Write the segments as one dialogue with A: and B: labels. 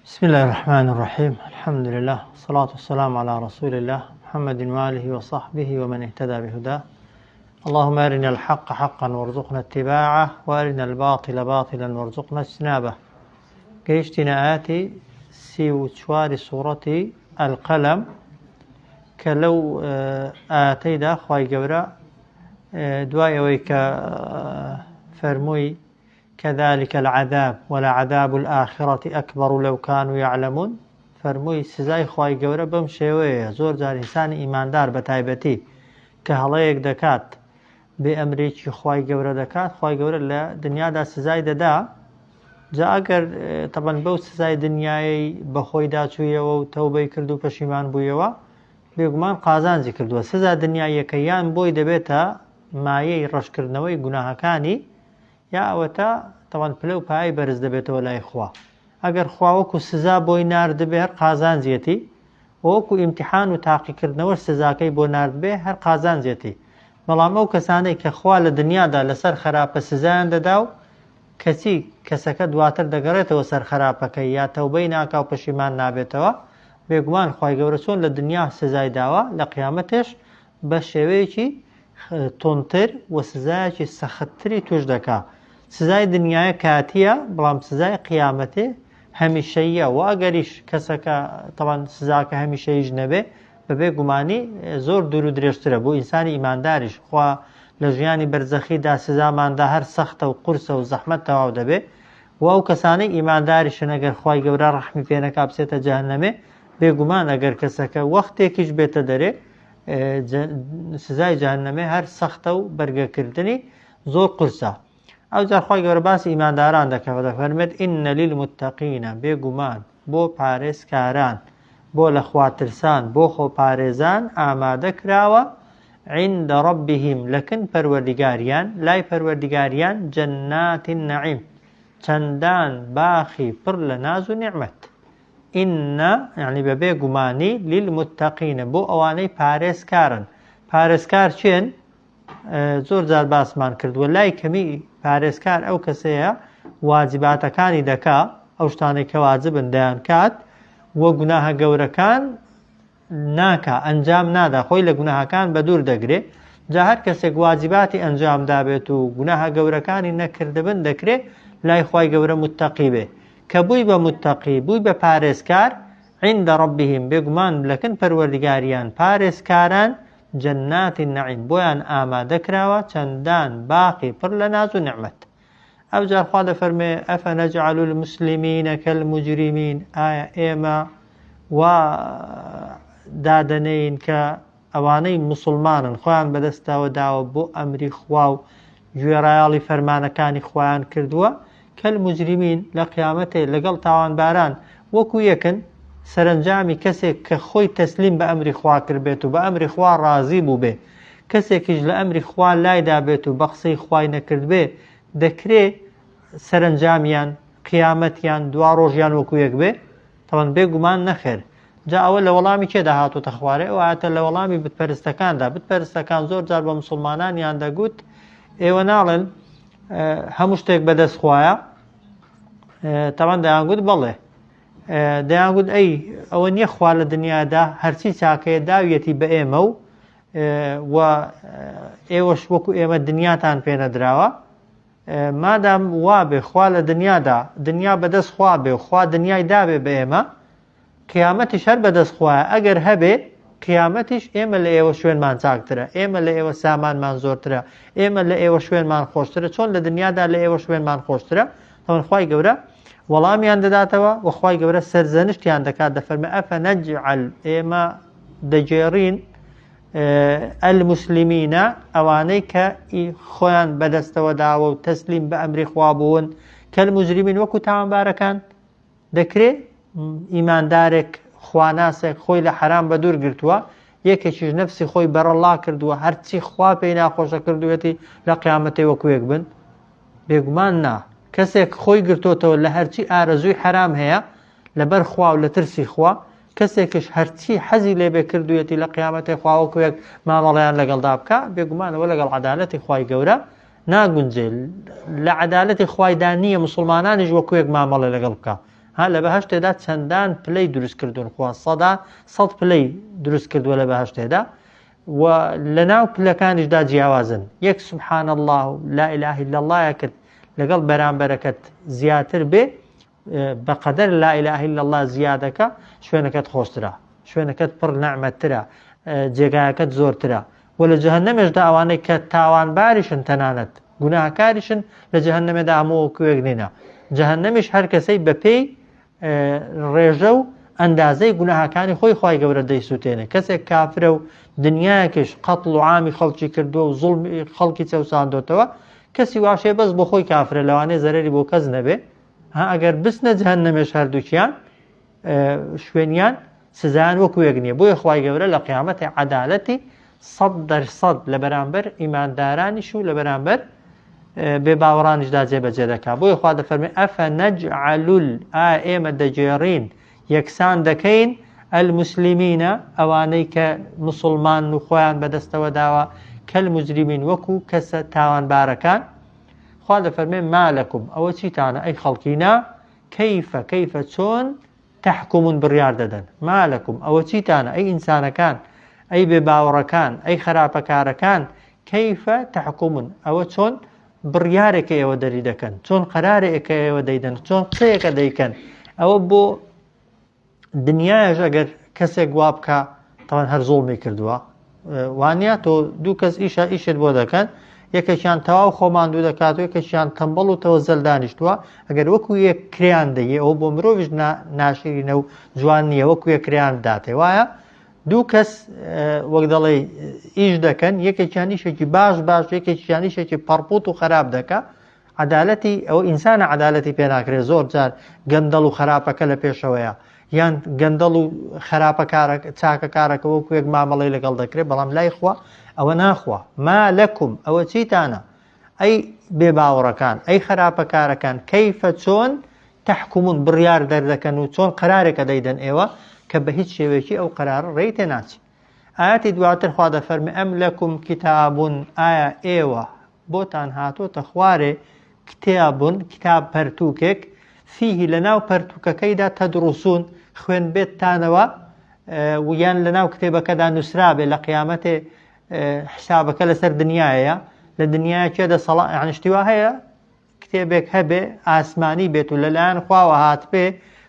A: بسم الله الرحمن الرحيم الحمد لله والصلاة والسلام على رسول الله محمد وآله وصحبه ومن اهتدى بهداه اللهم أرنا الحق حقا وارزقنا اتباعه وأرنا الباطل باطلا وارزقنا اجتنابه گەیشتینە ئاەتی 34 سوڕەتی القەلەم کە لەو ئاەتەیدا خوای گەورە دوای ئەوەی کە فەرمووی كذلك العذاب ولعذاب الآخرة أكبر لو كانوا يعلمون فەرمووی سزای خوای گەورە بەم شێوەیە زۆر جار ئینسانی ئیماندار بە تایبەتی کە هەڵەیەک دەکات بێ ئەمرێکی خوای گەورە دەکات خوای گەورە لە دنیادا سزای دەدا جا ئەگەر تەبەن بەو سزای دنیای بەخۆیدا چوویەوە و تەوبەی کرد و پەشیمان بوویەوە بێگومان قازانجی کردووە سزا دنیاییەکە یان بۆی دەبێتە مایەی ڕەشکردنەوەی گوناهەکانی یا ئەوەتا تەوان پلە و پایەی بەرز دەبێتەوە لای خوا ئەگەر خوا وەکو سزا بۆی ناردبێ هەر قازانجیەتی و وەکو ئیمتیحان و تاقیکردنەوەش سزاکەی بۆ ناردبێ هەر قازانجیەتی بەڵام ئەو کەسانەی کە خوا لە دنیادا لەسەر خەراپە سزایان دەدا و کەچی کەسەکە دواتر دەگەڕێتەوە سەر خەراپەکەی یا تەوبەی ناکا و پەشیمان نابێتەوە بێگومان خوای گەورە چۆن لە دنیا سزای داوە لە قیامەتێش بە شێوەیەکی توندتر و سزایەکی سەختتری توش دەکا. سزای دنیایە کاتییە، بەڵام سزای قیامەتێ هەمیشەییە و ئەگەریش کەسەکە تەبعەن سزاکە هەمیشەییش نەبێ بەبێ گومانی زۆر دوور و درێژترە بۆ ئینسانی ئیمانداریش خوا لە ژیانی بەرزەخیدا سزاماندا هەر سەختە و قورسە و زەحمەت تەواو دەبێ و ئەو کەسانەی ئیمانداریشن ئەگەر خوای گەورە ڕەحمی پێ نەکا بچێتە جەهەنەمێ بێگومان ئەگەر کەسەکە وەختێکیش بێتە دەرێ سزای جەهەنەمێ هەر سەختە و بەرگەکردنی زۆر قورسە ئەوجار خوای گەورە باسی ئیمانداران دەکات و دەفەرمێت ان للمتقین بێگومان بۆ پارێزکاران بۆ لە خواترسان بۆ خۆپارێزان ئامادە کراوە عند ربهم لەکن پەروەردگاریان لای پەروەردگاریان جنات النعیم چەندان باخی پڕ لە ناز و نیعمەت ان یعنی بەبێ گومانی للمتقین بۆ ئەوانەی پارێزکارن پارێزکار چێن زۆر جار باسمان کردووە لای کەمی پارێزکار ئەو کەسەیە واجباتەکانی دەکا ئەو شتانەی کە واجبن دەیان کات و گوناهە گەورەکان ناکا ئەنجام نادا خۆی لە گوناهەکان بە دوور دەگرێ جا هەر کەسێک واجباتی ئەنجام دابێت و گوناهە گەورەکانی نەکردبن دەکرێ لای خوای گەورە متەقی بێ کە بووی بە متەقی بووی بە پارێزکار عند ربهم بێگومان لەکن پەروەردگاریان پارێزکاران جنات النعیم بۆیان ئامادە کراوە چەندان باخی پڕ لە ناز و نیعمەت. ئەوجار خوا دەفەرمێ افنجعل المسلمین کالمجرمین ئایا ئێمە وا دادەنێین کە ئەوانەی موسڵمانن خۆیان بەدەستەوە داوە بۆ ئەمری خوا و گوێڕایەڵی فەرمانەکانی خوایان کردووە کالمجرمین لە قیامەتێ لەگەڵ تاوانباران وەکو یەکن سەرەنجامی کەسێک کە خۆی تەسلیم بە ئەمری خوا کردبێت و بە ئەمری خوا ڕازی بووبێ کەسێکیش لە ئەمری خوا لایدابێت و بە قسەی خوای نەکردبێ دەکرێ سەرەنجامیان قیامەتیان دواڕۆژیان وەکو یەک بێ؟ تەبعەن بێ گومان نەخێر. جا ئەوە لە وەڵامی کێدا هاتۆتە خوارێ؟ ئەو ئایەتە لە وەڵامی بتپەرستەکاندا، بتپەرستەکان زۆر جار بە موسڵمانانیان دەگوت ئێوە ناڵێن هەموو شتێک بەدەست خوایە؟ تەبعەن دەیانگوت بەڵێ. دەیانگوت ئەی ئەوە نییە خوا لە دنیادا هەرچی چاکەیە داویەتی بە ئێمە و و ئێوەش وەکو ئێمە دنیاتان پێنەدراوە مادام وابێ خوا لە دنیادا دنیا بەدەست خوا بێ و خوا دنیای دابێ بە ئێمە قیامەتیش هەر بەدەست خوایە ئەگەر هەبێ قیامەتیش ئێمە لە ئێوە شوێنمان چاکترە ئێمە لە ئێوە سامانمان زۆرترە ئێمە لە ئێوە شوێنمان خۆشترە چۆن لە دنیادا لە ئێوە شوێنمان خۆشترە تەوان خوای گەورە وەڵامیان دەداتەوە و خوای گەورە سەرزەنشتیان دەکات دەفەرمێ ئەفەنەجعل ئێمە دەگێڕین المسلمین ئەوانەی کە خۆیان بەدەستەوە داوە و تەسلیم بە ئەمری خوا بوون کەلموجریمین وەکو تاوانبارەکان دەکرێ ئیماندارێک خواناسێک خۆی لە حەرام بە دوور گرتووە یەکێکیش نەفسی خۆی بەرەڵا کردووە هەرچی خوا پێی ناخۆشە کردوێتی لە قیامەتێ وەکوێک بن بێگومان نا کەسێک خۆی گرتۆتەوە لە هەرچی ئارەزووی حەرام هەیە لەبەر خوا و لە ترسی خوا، کەسێکیش هەرچی حەزی لێ بێ کردوویەتی لە قیامەتێ خوا وەکو یەک مامەڵەیان لەگەڵدا بکا، بێگومان ئەوە لەگەڵ عەدالەتی خوای گەورە ناگونجێ، لە عەدالەتی خوایدا نییە موسڵمانانیش وەکو یەک مامەڵە لەگەڵ بکا. ها لە بەهەشتێدا چەندان پلەی دروست کردوون خوا سەدا سەد پلەی دروست کردووە لە بەهەشتێدا و لە ناو پلەکانیشدا جیاوازن یەک سبحان الله و لا اله الا الله کرد لەگەڵ بەرامبەرەکەت زیاتر بێ بەقەدەر لا اله الا الله زیادەکە شوێنەکەت خۆشترە شوێنەکەت پڕ نەعمەتترە جێگایەکەت زۆرترە و لە جەهەنەمێشدا ئەوانەی کە تاوانباریشن تەنانەت گوناهکاریشن لە جەهەنەمێدا هەموو وەکوێک نینە جەهەنەمیش هەر کەسەی بەپێی ڕێژە و ئەندازەی گوناهەکانی خۆی خوای گەورە دەیسووتێنێ کەسێک کافرە و دنیایەکیش قەتڵ و عامی خەڵکی کردووە و زوڵمی خەڵکی چەوساندۆتەوە کەسی واشێ بەس بۆ خۆی کافرە لەوانەیە زەرەری بۆ کەس نەبێ ها ئەگەر بچنە جەهەنەمێش هەردووکیان شوێنیان سزایان وەکو یەک نییە بۆیە خوای گەورە لە قیامەتی عەدالەتی 100% لە بەرامبەر ئیماندارانیش و لە بەرامبەر بێ باوەڕانیشدا جێبەجێ دەکا بۆیە خوا دەفەرمێ ئەفەنەجعەل ئا ئێمە دەگێڕین یەکسان دەکەین المسلمینە ئەوانەی کە مسلمان و خۆیان بەدەستەوە داوە کەلمجرمین وەکو کەسە تاوانبارەکان خوا دەفەرمێ مالەکم ئەوە چیتانە ئەی خەڵکینە کەیفە کەیفە چۆن تحکمون بڕیار دەدەن مالەکم ئەوە چیتانە ئەی ئینسانەکان ئەی بێ باوەڕەکان ئەی خراپەکارەکان کەیفە تحکمون ئەوە چۆن بڕیارێکە ئێوە دەری دەکەن چۆن قەرارێکە ئێوە دەیدەن چۆن قسەیەکە دەیکەن ئەوە بۆ دنیایش ئەگەر کەسێک وا بکە تاوان هەر زۆڵمی کردووە وانە تۆ دوو کەس ئیشە ئیشت بۆ دەکەن یەکێکیان تەواو خۆمان دوو دەکات و یەکێکیان تەمبەڵ و تەوەزەل دانیشتووە ئەگەر وەکو یەک کریان دەیە ئەو بۆ مرۆڤش ناشرینە و جوان نییە وەکو یەک کریان داتێ وایە دوو کەس وەک دەڵێ ئیش دەکەن یەکێکیان ئیشێکی باش باش یەکێکیان ئیشێکی پەڕپوت و خراپ دەکە عەدالەتی ئەوە ئینسانە عەدالەتی پێ ناکرێت زۆر جار گەندەڵ و خراپەکە لە پێشەوەیە یان گەندەڵ و خراپە چاکەکارەکە وەکو یەک مامەڵەی لەگەڵ دەکرێت بەڵام لای خوا ئەوە ناخوا ما لەکم ئەوە چیتانە ئەی بێ باوەڕەکان ئەی خراپەکارەکان کەیفە چۆن تحکمون بڕیار دەردەکەن و چۆن قرارێکە دەیدەن ئێوە کە بە هیچ شێوەیەکی ئەو قرارە ڕێی تێ ناچی ئاەتی دواتر خوا دەفەرمێ ئەم لەکم کتابون ئایا ئێوە بۆتان هاتۆتە خوارێ کتابٌ کتاب پەرتووکێک فیه لەناو پەرتووکەکەیدا تدرسون خوێندبێتتانەوە و یان لەناو کتێبەکەدا نووسرابێ لە قیامەتێ حسابەکە لەسەر دنیاە لە دنیاە کێ دەسەڵا یعنی شتی وا هەیە کتێبێک هەبێ ئاسمانی بێت و لەلایەن خواوە هاتبێ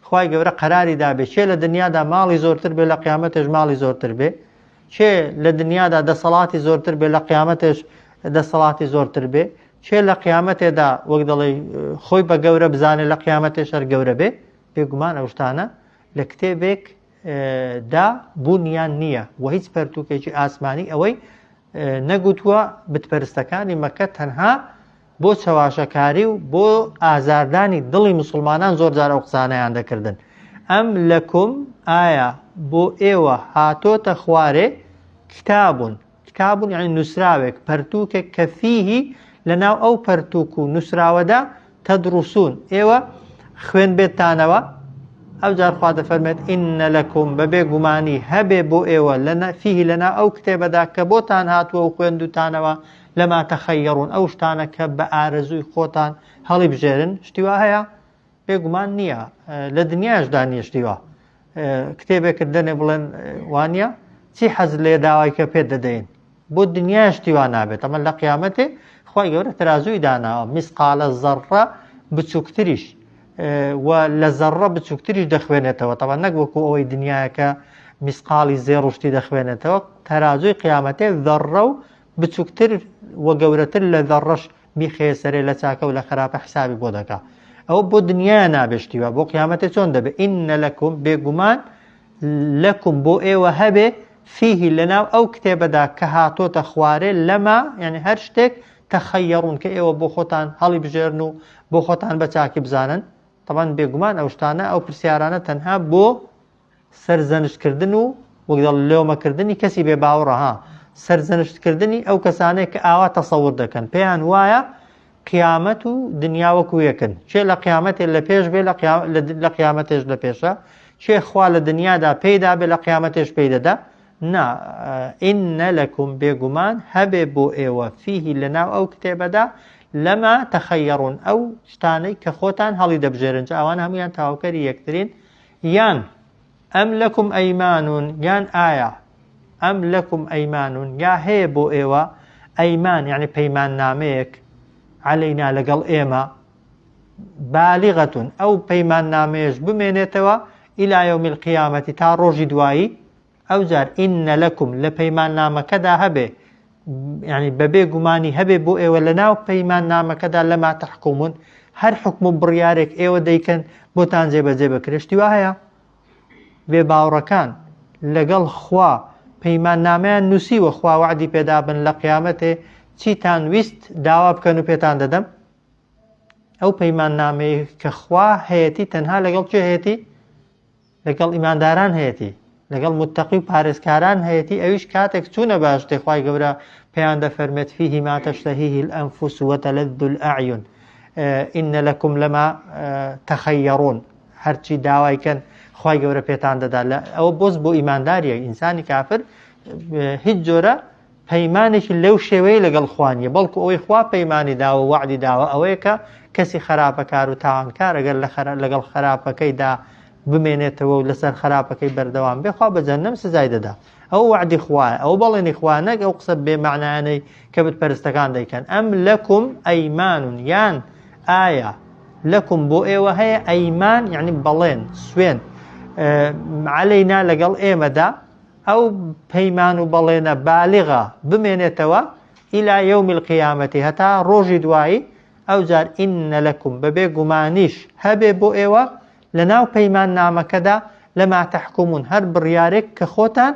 A: خوای گەورە قەراری دابێ کێ لە دنیادا ماڵی زۆرتر بێ لە قیامەتێش ماڵی زۆرتر بێ کێ لە دنیادا دەسەڵاتی زۆرتر بێ لە قیامەتێش دەسەڵاتی زۆرتر بێ کێ لە قیامەتێدا وەک دەڵێ خۆی بە گەورە بزانێ لە قیامەتێش هەر گەورە بێ بێگومان ئەو شتانە لە کتێبێک دا بوونیان نییە و هیچ پەرتوکێکی ئاسمانی ئەوەی نەگوتووە بتپەرستەکانی مەکە تەنها بۆ چەواشەکاری و بۆ ئازاردانی دڵی مسوڵمانان زۆر جار ئەو قسانەیان دەکردن ئەم لەکم ئایا بۆ ئێوە هاتۆتە خوارێ کتابون کتابون یعنی نووسراوێک پەرتوکێک کە فیهی لەناو ئەو پەرتوک و نووسراوەدا تدرسون ئێوە خوێن بێتانەوە ئەو جار خوا دەفەرمێت ئین لەکم بەبێ گومانی هەبێ بۆ ئێوە لەنا فیهی لەنا ئەو کتێبەدا کە بۆتان هاتووە و خوێندوتانەوە لما تخیرون ئەو شتانە کە بە ئارەزووی خۆتان هەڵیبژێرن شتی وا هەیە بێگومان نییە لە دنیاشدا نییە شتی وا کتێبێکت دەنێ بڵێن وانە چی حەز لێ داوای کە پێت دەدەین بۆ دنیاش شتی وا نابێت ئەمە لە قیامەتێ خی گەورە ترازووی داناوە میسقالە زەڕە بچووکتریش و لە زەڕە بچووکتریش دەخوێنێتەوە تەوە نەک وەکو ئەوەی دنیاکە میسقاڵی زێڕشتی دەخوێنێتەوە تەرازووی قیامەتێ زەڕە و بچوکتر و گەورەتر لە زەڕەش بیخەیە سەرێ لە چاکە و لە خراپە حسابی بۆ دەکا ئەوە بۆ دنیاە نابێ شتی وا بۆ قیامەتێ چۆن دەبێ ئین لەکم بێگومان لەکم بۆ ئێوە هەبێ فیهی لەناو ئەو کتێبەدا کە هاتۆتە خوارێ لەما یعنی هەر شتێک تەخەیەڕون کە ئێوە بۆ خۆتان هەڵی بژێرن و بۆ خۆتان بە چاکی بزانن طبعا بێگومان ئەو شتانە ئەو پرسیارانە تەنها بۆ سەرزەنشتکردن و وەک دەڵێن لۆمەکردنی کەسی بێ باوەڕە ها سەرزەنشتکردنی ئەو کەسانەیە کە ئاوا تەسەور دەکەن پێیان وایە قیامەت و دنیا وەکو یەکن کێ لە قیامەتێ لە پێش بێ لە قیامەتێش لە پێشە کێ خوا لە دنیادا پێیدا بێ لە قیامەتێش پێی دەدا نا ئین لەکم بێگومان هەبێ بۆ ئێوە فیهی لەناو ئەو کتێبەدا لما تخيرون ئەو شتانەی کە خۆتان هەڵی دەبژێرن جا ئەوانە هەموویان تەواوکەری یەکترین یان ئەم لەکم ئەیمانون یان ئایا ئەم لەکم ئەیمانون یا هەیە بۆ ئێوە ئەیمان یعنی پەیماننامەیەک عەلەینا لەگەڵ ئێمە بالغەتون ئەو پەیماننامەیەش بمێنێتەوە إلى يوم القيامة تا ڕۆژی دوایی ئەوجار إن لكم لە پەیماننامەکەدا هەبێ یعنی بەبێ گومانی هەبێ بۆ ئێوە لە ناو پەیماننامەکەدا لما تحكمون هەر حکم و بڕیارێک ئێوە دەیکەن بۆتان جێبەجێ بکرێ شتی وا هەیە بێ باوڕەکان لەگەڵ خوا پەیماننامەیان نووسیوە خوا وەعدی پێدابن لە قیامەتێ چیتان ویست داوا بکەن و پێتان دەدەم ئەو پەیماننامەیە کە خوا هەیەتی تەنها لەگەڵ کێ هەیەتی لەگەڵ ئیمانداران هەیەتی لەگەڵ متەقی و پارێزکاران هەیەتی ئەویش کاتێک چوونە باشتێ خوای گەورە پێیان دەفەرمێت فيه ما تشتهيه الأنفس وتلذ الأعين إن لكم لما تخيرون هەرچی داوای کەن خوای گەورە پێتان دەدا لە ئەوە بۆز بۆ ئیمانداریە ئینسانی کافر هیچ جۆرە پەیمانێکی لەو شێوەیە لەگەڵ خوا نییە بەڵکو ئەوەی خوا پەیمانی داوە وەعدی داوە ئەوەیە کە کەسی خراپەکار و تاوانکار ئەگەر لەگەڵ خراپەکەیدا بمێنێتەوە و لەسەر خراپەکەی بەردەوام بێ خوا بە جەهەنەم سزای دەدا ئەو وەعدی خوایە ئەو بەڵێنی خوا نەک ئەو قسە بێ مەعنایانەی کە بتپەرستەکان دەیکەن ئەم لەکم ئەیمانون یان ئایا لەکم بۆ ئێوە هەیە ئەیمان یعنی بەڵێن سوێن عەلەینا لەگەڵ ئێمەدا ئەو پەیمان و بەڵێنە بالغە بمێنێتەوە إلى يوم القيامة هەتا ڕۆژی دوایی ئەوجار إن لكم بەبێ گومانیش هەبێ بۆ ئێوە لەناو پەیماننامەکەدا لما تحكمون هەر بڕیارێک کە خۆتان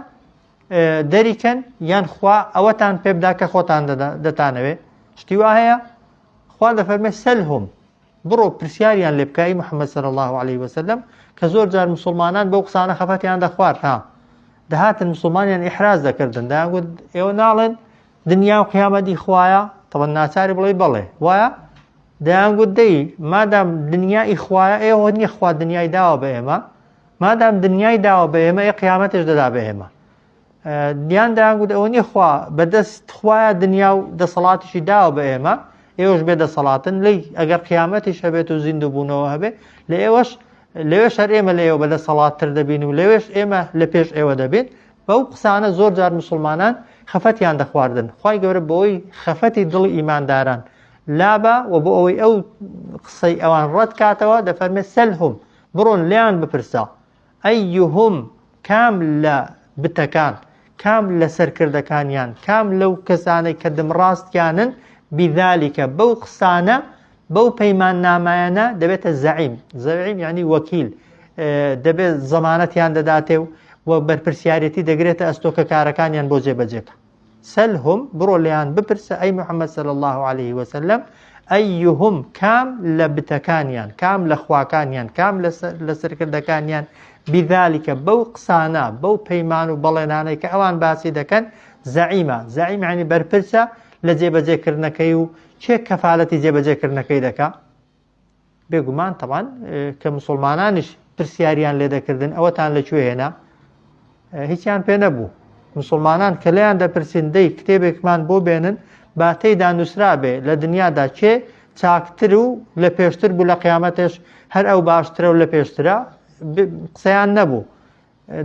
A: دەریکەن یان خوا ئەوەتان پێبدا کە خۆتان دەتانەوێ شتی وا هەیە خوا دەفەرمێ سەلهم بڕۆ پرسیاریان لێ بکە ئەی محمد صلی اللە علیه وسلم کە زۆر جار مسلمانان بەو قسانە خەفەتیان دەخوارد ها دەهاتن مسلمانیان ئیحراز دەکردن دەیانگوت ئێوە ناڵێن دنیا و قیامەتی خوایە تەوە ناچاری بڵێ بەڵێ وایە دەیانگوت دەی مادام دنیا ئی خوایە ئێوە نییە خوا دنیای داوە بە ئێمە مادام دنیای داوە بە ئێمە ئێ قیامەتش دەدا بە ئێمە دیان دەیانگوت ئەوە نیە خوا بەدەست خوایە دنیا و دەسەڵاتیشی داوە بە ئێمە ئێوەش بێ دەسەڵاتن لی ئەگەر قیامەتیش هەبێت و زیندوو بوونەوە هەبێ لە ئێوەش لەوێش هەر ئێمە لە ئێوە بە دەسەڵاتتر دەبین و لەوێش ئێمە لە پێش ئێوە دەبین بەو قسانە زۆر جار مسلمانان خەفەتیان دەخواردن خوای گەورە بۆی خەفەتی دڵی ئیمانداران لابا و بۆ ئەوەی ئەو قسەی ئەوان ڕەت کاتەوە دەفەرمێ سەلهم بڕۆن لێیان بپرسە ایهم کام لە بتەکان، کام لە سەرکردەکانیان، کام لەو کەسانەی کە دمڕاستیانن، بذلک بەو قسانە، بەو پەیماننامایانە دەبێتە زەعیم، زەعیم یعنی وەکیل، دەبێت زەمانەتیان دەداتێ و بەرپرسیارێتی دەگرێتە ئەستۆ کە کارەکانیان بۆ جێبەجێ کە. سلهم بڕۆ لێیان بپرسە ئەی محمد صلی اللە علیه وسلم ایهم کام لە بتەکانیان کام لە خواکانیان کام لە سەرکردەکانیان بذلك بەو قسانە بەو پەیمان و بەڵێنانەی کە ئەوان باسی دەکەن زەعیمە زەعیم یعنی بەرپرسە لە جێبەجێکردنەکەی و چێ کەفالەتی جێبەجێکردنەکەی دەکا بێگومان تەبان کە مسلمانانیش پرسیاریان لێ دەکردن ئەوەتان لە کوێ هێنا هیچیان پێ نەبوو مسلمانان کە لێیان دەپرسین دەی کتێبێکمان بۆ بێنن با تێیدا نووسرابێ لە دنیادا کێ چاکتر و لە پێشتر بوو لە قیامەتێش هەر ئەو باشترە و لە پێشترە قسەیان نەبوو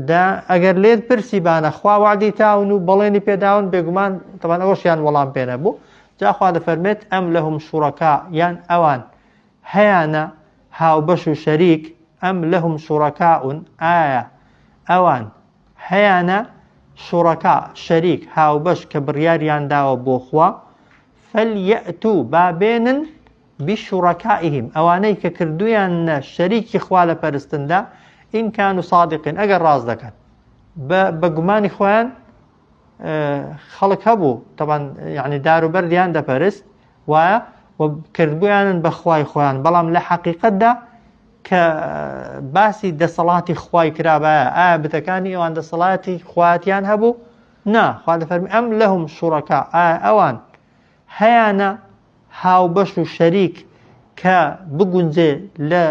A: دا ئەگەر لێت پرسی بانە خوا وعدی تاون و بەڵێنی پێداون بێگومان تەوان ئەوەشیان وەڵام پێ نەبوو جا خوا دەفەرمێت ئەم لەهم شوڕەکا یان ئەوان هەیانە هاوبەش و شەریک ئەم لەهم شوڕەکاون ئایا ئەوان هەیانە شوڕەکا شەریک هاوبەش کە بڕیاریان داوە بۆ خوا فلیأتوا با بێنن بشرکائهم ئەوانەی کە کردویاننە شەریکی خوا لە پەرستندا إن كانوا صادقین ئەگەر ڕاست دەکەن بە گومانی خۆیان خەڵک هەبوو تەبان یعنی دار و بەردیان دەپەرست وایە و کردبوویانن بە خوای خۆیان بەڵام لە حەقیقەتدا کە باسی دەسەڵاتی خوای کرابایە ئایا بتەکانی ئەوان دەسەڵاتی خواتیان هەبوو نا خوا دەفەرمی ئەم لەهم شوڕەکە ئایا ئەوان هەیانە هاوبەش و شەریک کە بگونجێ لە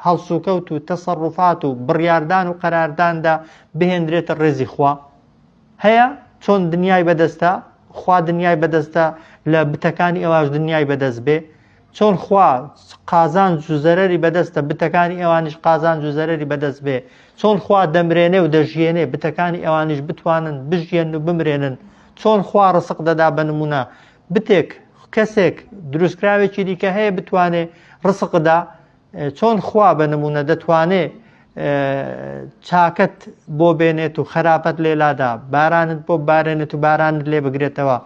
A: هەڵسوکەوت و تەسەڕوفات و بڕیاردان و قەرارداندا بهێندرێتە ڕێزی خوا هەیە چۆن دنیای بەدەستە خوا دنیای بەدەستە لە بتەکانی ئەواش دنیای بەدەست بێ؟ چۆن خوا قازانج و زەرەری بەدەستە بتەکانی ئەوانیش قازانج و زەرەری بەدەست بێ؟ چۆن خوا دەمرێنێ و دەژیێنێ بتەکانی ئەوانیش بتوانن بژیێن و بمرێنن؟ چۆن خوا ڕسق دەدا بە نمونە بتێک کەسێک دروستکراوێکی دیکە هەیە بتوانێ ڕسقدا؟ چۆن خوا بە نمونە دەتوانێ چاکەت بۆ بێنێت و خراپەت لێ لادا، بارانت بۆ بارێنێت و بارانت لێ بگرێتەوە،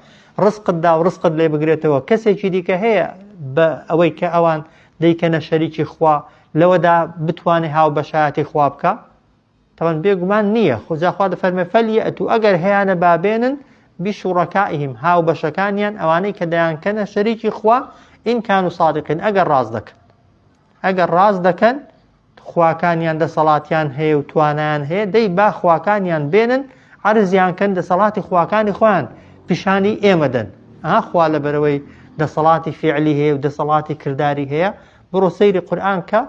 A: ڕزقت دا و ڕزقت لێ بگرێتەوە؟ کەسێکی دیکە هەیە بە ئەوەی کە ئەوان دەیکەنە شەریکی خوا لەوەدا بتوانێ هاوبەشایەتی خوا بکا؟ تەبعەن بێگومان نییە. خۆ جا خوا دەفەرمێ فەلیەتو ئەگەر هەیانە با بێنن بشورەکائهم هاوبەشەکانیان ئەوانەی کە دەیانکەنە شەریکی خوا ئین کانو صادقین ئەگەر ڕاست دەکەن. ئەگەر ڕاست دەکەن خواکانیان دەسەڵاتیان هەیە و توانایان هەیە، دەی با خواکانیان بێنن عەرزیان کەن دەسەڵاتی خواکانی خۆیان پیشانی ئێمە دەن. ئا خوا لەبەرەوەی دەسەڵاتی فیعلی هەیە و دەسەڵاتی کرداری هەیە. بڕۆ سەیری قورئان کە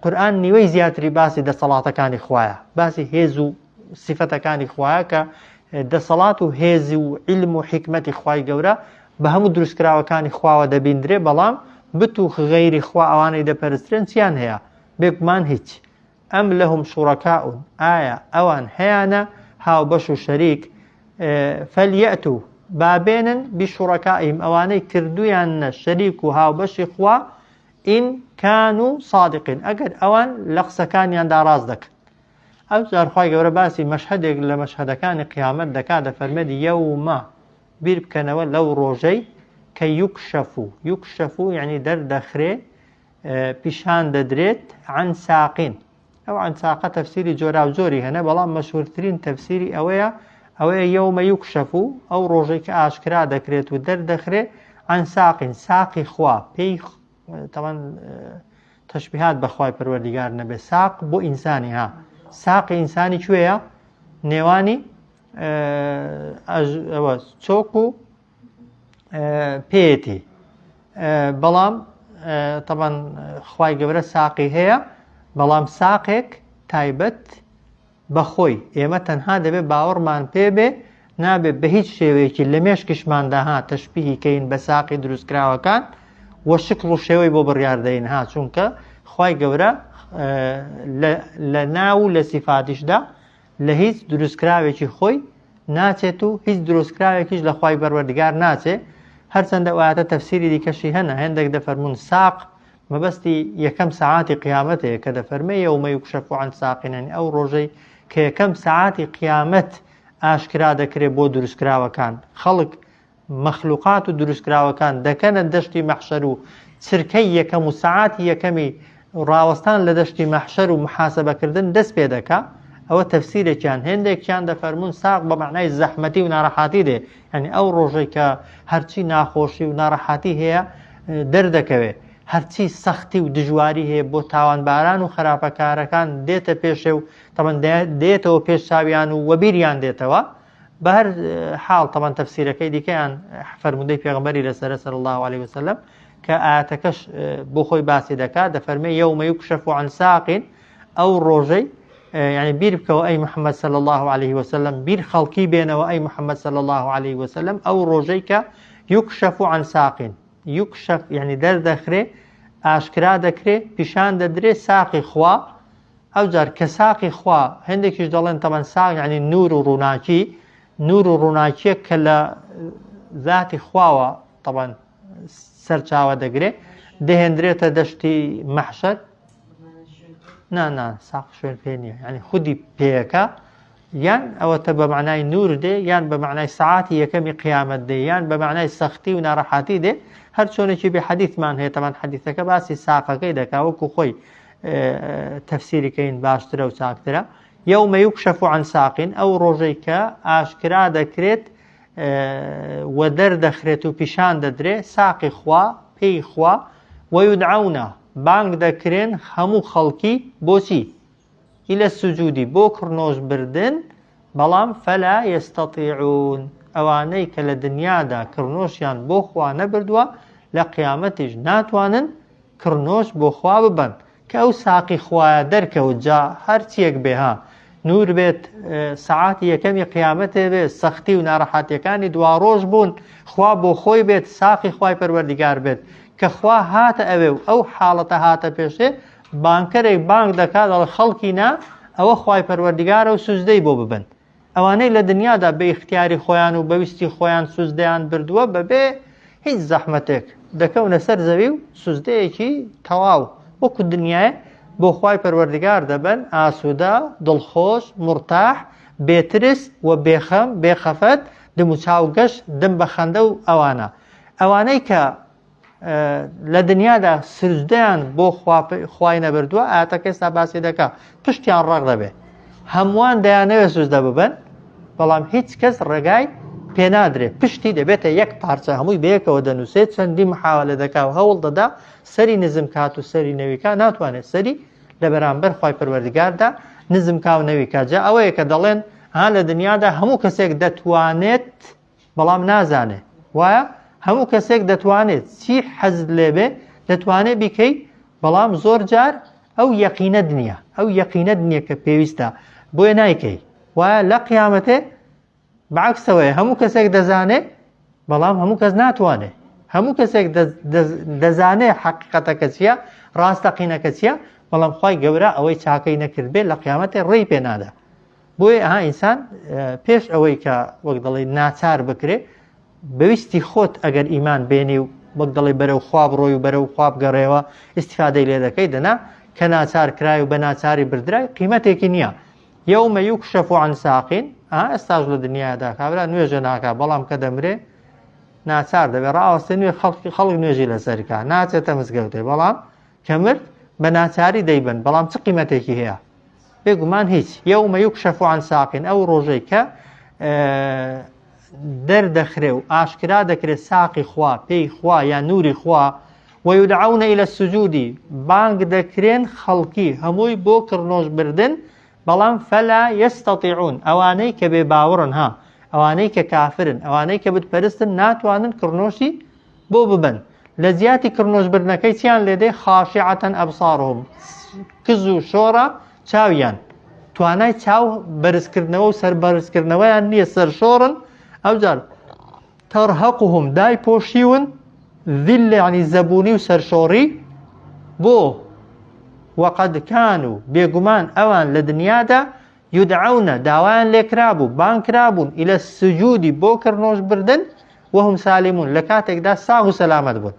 A: قورئان نیوەی زیاتری باسی دەسەڵاتەکانی خوایە، باسی هێز و سیفەتەکانی خوایە کە دەسەڵات و هێز و عیلم و حیکمەتی خوای گەورە بە هەموو دروستکراوەکانی خواوە دەبیندرێ، بەڵام بت و غەیری خوا ئەوانەی دەپەرسترێن چیان هەیە؟ بێگومان هیچ. ئەم لەهم شورەکاء ئایا ئەوان هەیانە هاوبەش و شەریک؟ فلیأتوا با بێنن بشرکائهم ئەوانەی کردویاننە شەریک و هاوبەشی خوا ئین کانوا صادقین ئەگەر ئەوان لە قسەکانیاندا ڕاست دەکەن. ئەوجار خوای گەورە باسی مەشهەدێک لە مەشهەدەکانی قیامەت دەکات دەفەرمێت یەومە بیر بکەنەوە لەو ڕۆژەی کە یوکشەفو یوکشەفو یعنی دەردەخرێ پیشان دەدرێت عن ساقین ئەو عن ساقە تەفسیری جۆراوجۆری هەنە بەڵام مەشهورترین تەفسیری ئەوەیە ئەوەیە یەومە یوکشەفو ئەو ڕۆژەی کە ئاشکرا دەکرێت و دەردەخرێ عن ساقین ساقی خوا پێی تەوان تەشبیهات بە خوای پەروەردیگار نەبێ ساق بۆ ئینسانی ها ساقی ئینسانی کوێیە نێوانی ئەوە چۆک و پێیەتی بەڵام تەبەن خوای گەورە ساقی هەیە بەڵام ساقێک تایبەت بەخۆی، ئێمە تەنها دەبێ باوەڕمان پێ بێ، نابێ بە هیچ شێوەیەکی لە مێشکیشماندا ها تەشبیهی کەین بە ساقی دروستکراوەکان و شکڵ و شێوەی بۆ بڕیار دەین ها، چونکە خوای گەورە لە ناو و لە سیفاتیشدا لە هیچ دروستکراوێکی خۆی ناچێت و هیچ دروستکراوێکیش لە خوای پەروەردگار ناچێ، هەرچەندە ئەو ئایەتە تەفسیری دیکەشی هەنە، هێندێک دەفەرموون ساق مەبەستی یەکەم سەعاتی قیامەتەیە کە دەفەرمێ یوم یکشف عن ساق یانی ئەو ڕۆژەی کە یەکەم سەعاتی قیامەت ئاشکرا دەکرێ بۆ دروستکراوەکان خەڵک مەخلوقات و دروستکراوەکان دەکەنە دەشتی مەحشەر و چرکەی یەکەم و سەعاتی یەکەمی ڕاوەستان لە دەشتی مەحشەر و محاسبەکردن دەست پێ دەکا ئەوە تەفسیرێکیان هێندێکیان دەفەرموون ساق بە مەعنای زەحمەتی و ناڕەحاتی دێ یعنی ئەو ڕۆژەی کە هەرچی ناخۆشی و ناڕەحاتی هەیە دەردەکەوێ هەرچی سەختی و دژواری هەیە بۆ تاوانباران و خراپەکارەکان دێتە پێشێ و تەبەن دێتەوە پێش چاویان و وەبیریان دێتەوە بە هەر حاڵ تەبەن تەفسیرەکەی دیکەیان فەرموودەی پێغەمبەری لەسەرە صلی الله علیه وسلم کە ئاەتەکەش بۆ خۆی باسی دەکات دەفەرمێ یوم یکشف عن ساق ئەو ڕۆژەی یعنی بیر بکەوە ئەی محەممەد صلی الله عليه وسلم بیر خەڵکی بێنەوە ئەی محەممەد صلی الله عليه وسلم ئەو ڕۆژەی کە یوکشف عن ساق یوکشف یعنی دەردەخرێ ئاشکرا دەکرێ پیشان دەدرێ ساقی خوا ئەوجار کە ساقی خوا هەندێکیش دەڵێن تەبەن ساق یعنی نور و ڕووناکی نور و ڕووناکیەک کە لە ذاتی خواوە تەبەن سەرچاوە دەگرێ دەهێندرێتە دەشتی مەحشەر نا نا ساق شوێن پێ نییە یعنی خودی پێیەکە یان ئەوەتە بە معنای نور دێ یان بە معنای سەعاتی یەکەمی قیامەت دێ یان بە معنای سەختی و ناڕەحاتی دێ هەر چۆنێکی بێ حەدیثمان هەیە تەمان حەدیثەکە باسی ساقەکەی دەکا وەکو خۆی تەفسیری کەین باشترە و چاکترە یوم یکشف عن ساق ئەو ڕۆژەی کە ئاشکرا دەکرێت و دەردەخرێت و پیشان دەدرێ ساقی خوا پێی خوا ویدعون بانگ دەکرێن هەموو خەڵکی بۆچی الى السجود بۆ کڕنۆش بردن بەڵام فلا یستطیعون ئەوانەی کە لە دنیادا کڕنۆشیان بۆ خوا نەبردووە لە قیامەتیش ناتوانن کڕنۆش بۆ خوا ببەن کە ئەو ساقی خوایە دەرکەوت جا هەرچیەک بێ ها نور بێت، سەعاتی یەکەمی قیامەتێ بێت، سەختی و ناڕەحەتیەکانی دواڕۆژ بوون، خوا بۆ خۆی بێت، ساقی خوای پەروەردیگار بێت. کە خوا هاتە ئەوێ و ئەو حاڵەتە هاتە پێشێ، بانگکەرێک بانگ دەکات دەڵێ خەڵکی نا، ئەوە خوای پەروەردیگارە و سوجدەی بۆ ببەن. ئەوانەی لە دنیادا بە ئیختیاری خۆیان و بە ویستی خۆیان سوجدەیان بردووە بەبێ هیچ زەحمەتێک دەکەونە سەر زەوی و سوجدەیەکی تەواو وەکو دنیای بۆ خوای پەروەردگار دەبەن، ئاسوودە، دڵخۆش، مورتاح، بێترس و بێخەم، بێخەفەت، دموچاو گەش، دم بە خەندە و ئەوانە. ئەوانەی کە لە دنیادا سوجدەیان بۆ خوای نەبردووە، ئایەتەکە ئێستا باسی دەکا، پشتیان ڕەق دەبێ. هەمووان دەیانەوێت سوجدە ببەن، بەڵام هیچ کەس ڕێگای پێنادرێ، پشتی دەبێتە یەک پارچە، هەمووی بەیەکەوە دەنووسێت، چەندی محاولە دەکا و هەوڵ دەدا سەری نزم کات و سەری نەویکا، ناتوانێت سەری لە بەرامبەر خوای پەروەردگاردا نزم کا و نەویکا. جا ئەوەیە کە دەڵێن ها لە دنیادا هەموو کەسێک دەتوانێت بەڵام نازانێ. وایە هەموو کەسێک دەتوانێت چی حەزت لێبێ دەتوانێت بیکەی، بەڵام زۆر جار ئەو یەقینەت نییە، ئەو یەقینەت نییە کە پێویستە، بۆیە نایکەی. وایە لە قیامەتێ بەعکسەوەیە، هەموو کەسێک دەزانێ بەڵام هەموو کەس ناتوانێ. هەموو کەسێک دەزانێ حەقیقەتەکە چییە، ڕاستەقینەکە چییە، بەڵام خوای گەورە ئەوەی چاکەی نەکردبێ لە قیامەتێ ڕێی پێ نادا. بۆیە ئەها ئینسان پێش ئەوەی کە وەک دەڵێ ناچار بکرێ بەویستی خۆت ئەگەر ئیمان بێنی و وەک دەڵێ بەرەو خوا بڕۆی و بەرەو خوا بگەڕێەوە ئیسیفادەی لێ دەکەی، دەنا کە ناچار کرای و بە ناچاری بردرای قیمەتێکی نییە. یوم یکشف عن ساق، ئێستاش لە دنیادا کابرا نوێژە ناکا، بەڵام کە دەمرێ ناچار دەبێ ڕاوەستێ نوێ خەڵک نوێژی لەسەر کا، ناچێتە مزگەوتێ، بەڵام کە مرد بە ناچاری دەیبەن، بەڵام چ قیمەتێکی هەیە؟ بێگومان هیچ. یوم یکشف عن ساق، ئەو ڕۆژەی کە دەردەخرێ و ئاشکرا دەکرێت ساقی خوا، پێی خوا یا نوری خوا، ويدعون إلى السجود، بانگ دەکرێن خەڵکی هەمووی بۆ کڕنۆش بردن، بەڵام فلا يستطيعون، ئەوانەی کە بێ باوەڕن ها، ئەوانەی کە کافرن، ئەوانەی کە بتپەرستن ناتوانن کڕنۆشی بۆ ببەن. لە جیاتی کڕنۆش بردنەکەی چیان لێدێ؟ خاشعة أبصارهم، کز و شۆڕە چاویان، توانای چاو بەرزکردنەوە و سەر بەرزکردنەوەیان نییە، سەرشۆڕن. ئەوجار ترهقهم، دای پۆشیون، ذلە یعنی زەبوونی و سەرشۆڕی بۆ وقد كانوا، بێگومان ئەوان لە دنیادا يدعون داوایان لێکرابوو، بانگ کرابوون، إلى السجود بۆ کڕنۆش بردن، وهم سالمون لە کاتێکدا ساغ و سەلامەت بوون.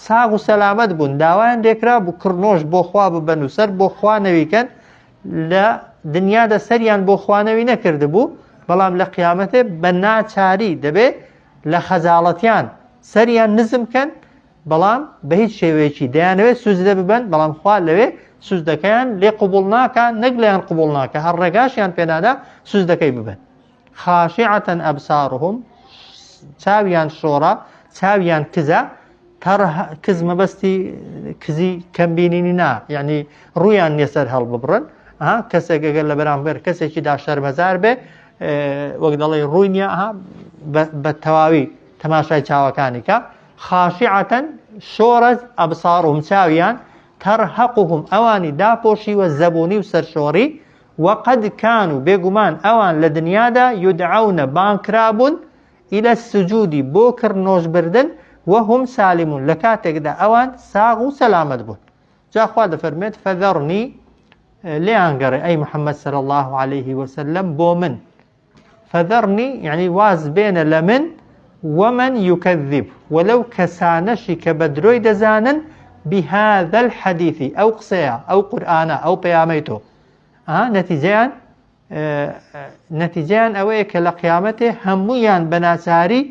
A: ساغ و سەلامەت بوون، داوایان لێکرابوو کڕنۆش بۆ خوا ببەن و سەر بۆ خوا نەویکەن، لە دنیادا سەریان بۆ خوا نەوی نەکردبوو، بەڵام لە قیامەتێ بە ناچاری دەبێ لە خەجاڵەتیان سەریان نزم کەن، بەڵام بە هیچ شێوەیەکی دەیانەوێت سوجدە ببەن، بەڵام خوا لەوێ سوجدەکەیان لێ قبوڵ ناکا، نەک لێیان قبوڵ ناکا، هەر ڕێگاشیان پێنادا سوجدەکەی ببەن. خاشعة أبصارهم، چاویان شۆڕە، چاویان کزە، کز مەبەستی کزی کەم بینینی نا، یعنی ڕوویان نییە سەر هەڵببڕن. کەسێک ئەگەر لە بەرامبەر کەسێکی دا شەرمەزار بێ، وەک دەڵێ ڕووی نییە، بە تەواوی تەماشای چاوەکانی کە. خاشعة شۆڕە أبصارهم چاویان، ترهقهم ئەوانی داپۆشیوە زەبوونی و سەرشۆڕی، وقد كانوا بێگومان ئەوان لە دنیادا يدعون بانگ کرابوون إلى السجود بۆ کڕنۆش بردن وهم سالمون لە کاتێکدا ئەوان ساغ و سەلامەت بوون. جا خوا دەفەرمێت فذرنی لێیان گەڕێ ئەی محەممەد صلی الله عليه وسلم بۆ من، فذرنی یعنی واز بێنە لە من، ومن يكذب ولو کەسانەشی کە بە درۆی دەزانن، بهذا الحديث ئەو قسەیە، ئەو قورئانە، ئەو پەیامەی تۆ. نەتیجەیان نەتیجەیان ئەوەیە کە لە قیامەتێ هەموویان بە ناچاری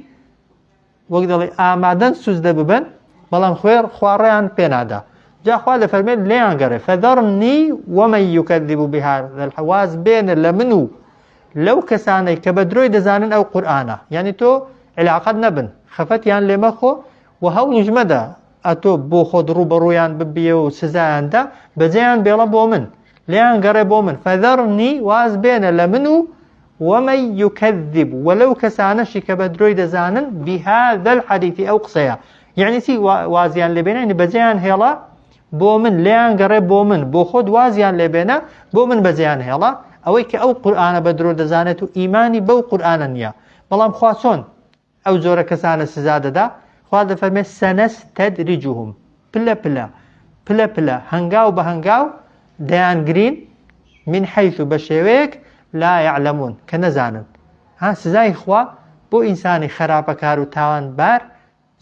A: وەک دەڵێ ئامادەن سوجدە ببەن، بەڵام خوێر خواڕیان پێنادا. جا خوا دەفەرمێت لێیان گەڕێ فذرنی ومن يكذب بهذا الحواز بێنە لە من و لەو کەسانەی کە بە درۆی دەزانن ئەو قورئانە، یعنی تۆ علاقەت نەبن، خەفەتیان لێ مەخۆ و هەوڵیش مەدە ئەتۆ بۆ خۆت ڕووبەڕوویان ببیەوە و سزایاندا، بەجێیان بێڵە بۆ من، لێیان گەڕێ بۆ من. فذرنی واز بێنە لە من و ومن يكذب ولو کەسانەشی کە بە درۆی دەزانن بهذا الحديث ئەو قسەیە. یعنی چی وازیان لێبێنە؟ یعنی بەجێیان هێڵە بۆ من، لێیان گەڕێ بۆ من، بۆ خۆت وازیان لێبێنە بۆ من بەجێیان هێڵە. ئەوەی کە ئەو قورئانە بە درۆ دەزانێت و ئیمانی بەو قورئانە نییە. بەڵام خوا چۆن ئەو جۆرە کەسانە سزا دەدا؟ خوا دەفەرمێ سنستدرجهم، پلە پلە، پلە پلە، هەنگاو بە هەنگاو دەیانگرین، من حیث بە شێوەیەک لا یعلمون کە نەزانن. ها سزای خوا بۆ ئینسانی خەراپەکار و تاوانبار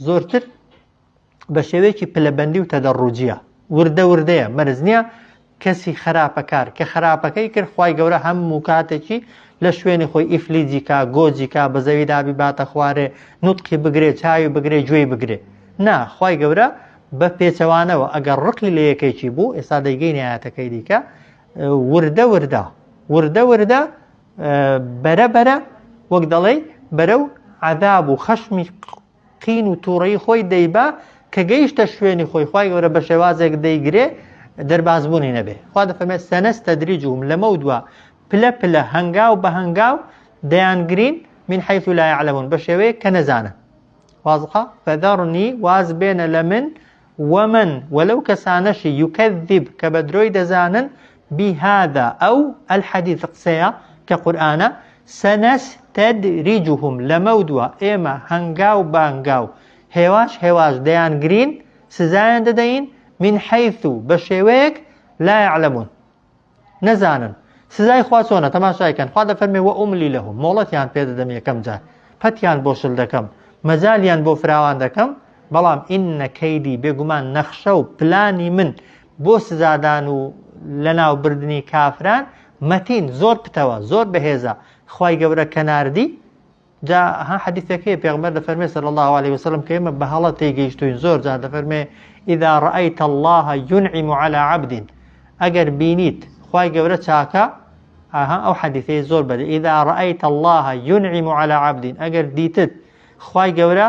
A: زۆرتر بە شێوەیەکی پلەبەندی و تەدەڕوجیە، وردە وردەیە، مەرج نییە کەسی خراپەکار کە خراپەکەی کرد خوای گەورە هەموو کاتێکی لە شوێنی خۆی ئیفلیجی کا، گۆجی کا، بە زەویدا بیباتە خوارێ، نوتقی بگرێ، چاوی بگرێ، گوێی بگرێ. نا، خوای گەورە بە پێچەوانەوە ئەگەر ڕقی لە یەکێکی بوو، ئێستا دەیگەینە ئایەتەکەی دیکە، وردە وردە، وردە وردە، بەرە بەرە وەک دەڵێی بەرەو عەذاب و خەشمی قین و توڕەیی خۆی دەیبا، کە گەیشتە شوێنی خۆی خوای گەورە بە شێوازێک دەیگرێ دەربازبوونی نەبێ. خوا دەفەرمێ سنستدرجهم لەمەودوا پلە پلە هەنگاو بە هەنگاو دەیانگرین من حیث لا یعلمون بە شێوەیەک کە نەزانن. وازحە؟ فذرنی واز بێنە لە من ومن وە لەو کەسانەشی یکذب کە بە درۆی دەزانن بهذا ئەو الحدیث قسەیە کە قورئانە سنستدرجهم لەمەودوا ئێمە هەنگاو بە هەنگاو هێواش هێواش دەیانگرین سزایان دەدەین من حیث بە شێوەیەک لا یعلمون نەزانن سزای خوا چۆنە تەماشای کەن خوا دەفەرمێ وئوملی لهم مۆڵەتیان پێ دەدەم یەکەم جار پەتیان بۆ شل دەکەم مەجالیان بۆ فراوان دەکەم بەڵام ئینە کەیدی بێگومان نەخشە و پلانی من بۆ سزادان و لەناوبردنی کافران مەتین زۆر پتەوە زۆر بەهێزە خوای گەورە کە ناردی جا ها حەدیثێک هەیە پێغەمبەر دەفەرمێ صلی الله علیه وسلم کە ئێمە بە هەڵە تێگەیشتوین زۆر جار دەفەرمێ اذا رأيت الله ينعم على عبد ئەگەر بینیت خوای گەورە چاکە ئاها ئەو حەدیثەی زۆر بەدە اذا رأيت الله ينعم على عبد ئەگەر دیتت خوای گەورە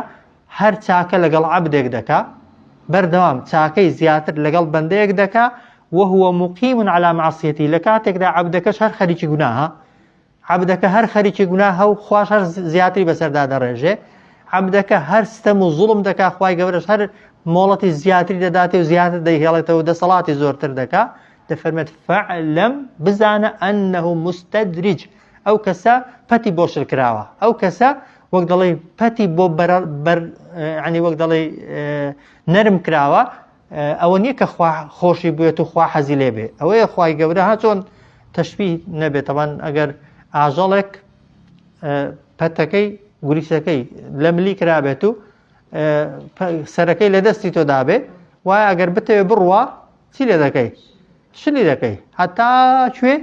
A: هەر چاکە لەگەڵ عەبدێک دەکا بەردەوام چاکەی زیاتر لەگەڵ بەندەیەک دەکا وهو مقیم على معصیتی لە کاتێکدا عەبدەکەش هەر خەریکی گوناهە عەبدەکە هەر خەریکی گوناهە و خواش هەر زیاتری بەسەردا دەڕێژێ، عەبدەکە هەر ستەم و زوڵم دەکا خوای گەورەش هەر مۆڵەتی زیاتری دەداتێ و زیاتر دەیهێڵێتەوە و دەسەڵاتی زۆرتر دەکا، دەفەرمێت فاعلم بزانە انه مستدرج ئەو کەسە پەتی بۆ شل کراوە، ئەو کەسە وەک دەڵێی پەتی بۆ بەر یعنی وەک دەڵێی نەرم کراوە، ئەوە نییە کە خوا خۆشی بوێت و خوا حەزی لێ بێ ئەوەیە خوای گەورە ها چۆن تەشبیه نەبێت تەبان ئەگەر ئاژەڵێک پەتەکەی گوریسەکەی لە ملی کرابێت و سەرەکەی لە دەستی تۆ دابێ وایە ئەگەر بتەوێ بڕوا چی لێ دەکەی شلی دەکەی هەتا کوێ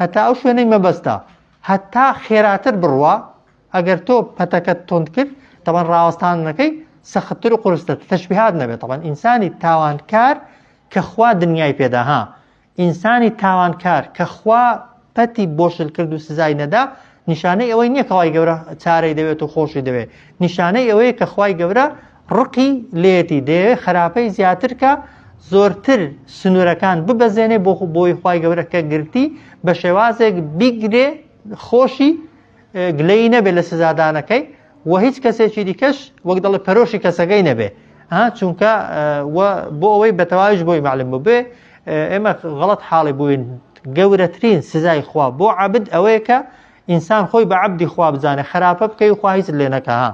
A: هەتا ئەو شوێنەی مەبەستە هەتا خێراتر بڕوا ئەگەر تۆ پەتەکەت توند کرد تەبەن ڕاوەستاندنەکەی سەختتر و قورستر تەشبیهات نەبێت تەبەن ئینسانی تاوانکار کە خوا دنیای پێدا ها ئینسانی تاوانکار کە خوا پەتی بۆشل کرد و سزای نەدا نیشانەی ئەوەی نییە کەوای گەورە چارەی دەوێت و خۆشی دەوێت نیشانەی ئەوەیە کە خوای گەورە ڕقی لێتی دەیەوێت خراپەی زیاتر کە زۆرتر سنوورەکان ببەزێنێ بۆ بۆی خوای گەورە کە گرتی بە شێوازێک بیگرێ خۆشی گلەیی نەبێت لە سزادانەکەی و هیچ کەسێکی دیکەش وەک دەڵێ پەرۆشی کەسەکەی نەبێ ها چونکە بۆ ئەوەی بە تەواویش بۆی معلم ببێ ئێمە غەڵەت حاڵی بووین گەورەترین سزای خوا بۆ عەبد ئەوەیە کە ئینسان خۆی بە عەبدی خوا بزانێ خراپە بکەی و خوا هیچت لێ نەکا ها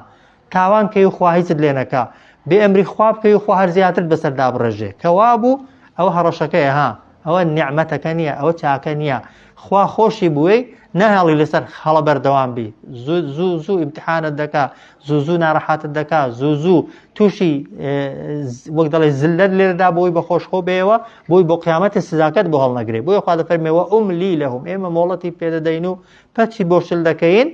A: تاوان کەی و خوا هیچت لێ نەکا بێ ئەمری خوا بکەی و خوا هەر زیاترت بەسەردا بڕێژێ کەوا بوو ئەوە هەڕەشەکەیە ها ئەوە نیعمەتەکە نییە ئەوە چاکە نییە خوا خۆشی بووی ناهێڵی لەسەر هەڵە بەردەوام بی زوو زوو زوو ئیمتحانت دەکا زوو زوو ناڕەحاتت دەکا زوو زوو تووشی وەک دەڵێ زلەت لێرەدا بۆی بە خۆشخۆ بێەوە بۆی بۆ قیامەتی سزاکەت بۆ هەڵنەگرێ بۆیە خوا دەفەرمێەوە ئوملی لەهم ئێمە مۆڵەتی پێدەدەین و پەچی بۆ شل دەکەین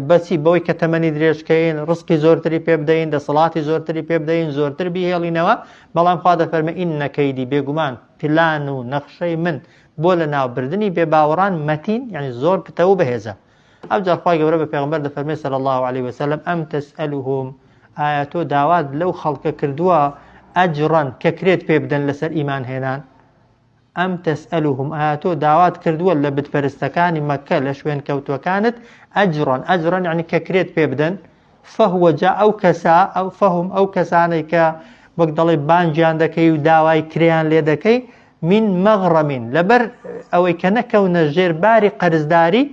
A: بەچی بەوەی کە تەمەنی درێژکەین ڕزقی زۆرتری پێ بدەین دەسەڵاتی زۆرتری پێ بدەین زۆرتر بیهێڵینەوە بەڵام خوا دەفەرمێ ئینە کەیدی بێگومان پلان و نەخشەی من بۆ لە ناوبردنی بێباوەڕان مەتین یعنی زۆر پتە و بەهێزە ئەوجار خوای گەورە بە پێغەمبەر دەفەرمێ صلی الله علیه وسلم ئەم تسألهم ئایا تۆ داوات لەو خەڵکە کردووە ئەجرا کە کرێت پێ بدەن لەسەر ئیمان هێنان ئەم تسألهم ئایا تۆ داوات کردووە لە بتپەرستەکانی مەککە لە شوێن کەوتوەکانت ئەجرا ئەجرا یعنی کە کرێت پێ بدەن فهو جا ئەو کەسە ئەو فهم ئەو کەسانەی کە وەک دەڵێ بانگیان دەکەی و داوای کرێیان لێ دەکەی. من مغرم لەبەر ئەوەی کە نەکەونە ژێر باری قەرزداری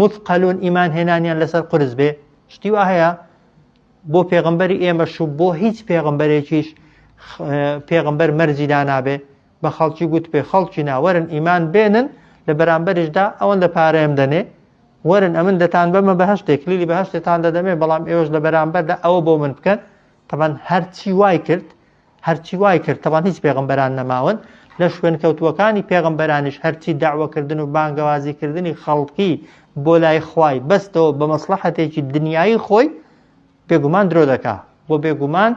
A: مثقلون ئیمان هێنانیان لەسەر قورس بێ. شتی وا هەیە بۆ پێغەمبەری ئێمەش و بۆ هیچ پێغەمبەرێکیش پێغەمبەر مەرجی دانابێ بە خەڵکی گوت پێ خەڵکی ناوەرن ئیمان بێنن لە بەرامبەریشدا ئەوەندە پارەیەم دەنێ وەرن ئەمن دەتان بەمە بەهشتێک کلیلی بەهشتێتان دەدەمێ بەڵام ئێوەش لە بەرامبەردا ئەوە بۆ من بکەن. تەبەن هەرچی وای کرد هەرچی وای کرد تەبان هیچ پێغەمبەران نەماون لە شوێنکەوتووەکانی پێغەمبەرانیش هەرچی داوەکردن و بانگەوازیکردنی خەڵکی بۆ لای خوای بەستەوە بە مەسلحەتێکی دنیایی خۆی بێگومان درۆ دەکا بۆ بێگومان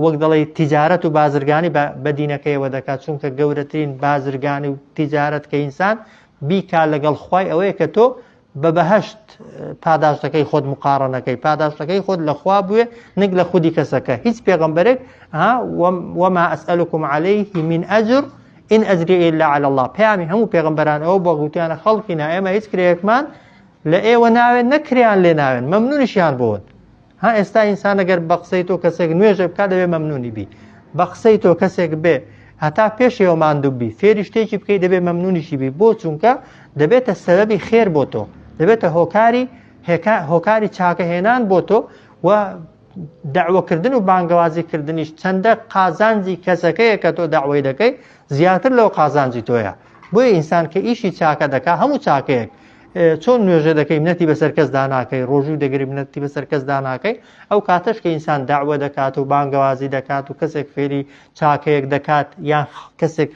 A: وەک دەڵێ تیجارەت و بازرگانی بە دینەکەیەوە دەکات چونکە گەورەترین بازرگانی و تیجارەت کە ئینسان بیکا لەگەڵ خوای ئەوەیە کە تۆ بە بەهەشت پاداشتەکەی خۆت مقاڕەنەکەی پاداشتەکەی خۆت لە خوا بوێ نەک لە خودی کەسەکە. هیچ پێغەمبەرێک ها وما أسألكم عليه من أجر إن أجري إلا على الله. پەیامی هەموو پێغەمبەران ئەوە بۆ گوتیانە خەڵکی نا ئێمە هیچ کرێیەکمان لە ئێوە ناوێن نەکریان لێ ناوێن مەمنونیشیان بوون. ها ئێستا ئینسان ئەگەر بە قسەی تۆ کەسێک نوێژە بکات دەبێ مەمنونی بی، بە قسەی تۆ کەسێک بێ هەتا پێشەوە ماندوو بی فێری شتێکی بکەی دەبێ مەمنونیشی بی. بۆ چونکە دەبێتە سەبەبی خێر بۆ تۆ، دەبێتە هۆکاری چاکەهێنان بۆ تۆ و داوەکردن و بانگەوازیکردنیش چەندە قازانجی کەسەکەیە کە تۆ داوای دەکەی زیاتر لەو قازانجی تۆیە. بۆیە ئینسان کە ئیشی چاکە دەکا هەموو چاکەیەک چۆن نوێژە دەکەی منەتی بەسەر کەس داناکەی، ڕۆژوو دەگری منەتی بەسەر کەس داناکەی، ئەو کاتەش کە ئینسان داوە دەکات و بانگەوازی دەکات و کەسێک فێری چاکەیەک دەکات یان کەسێک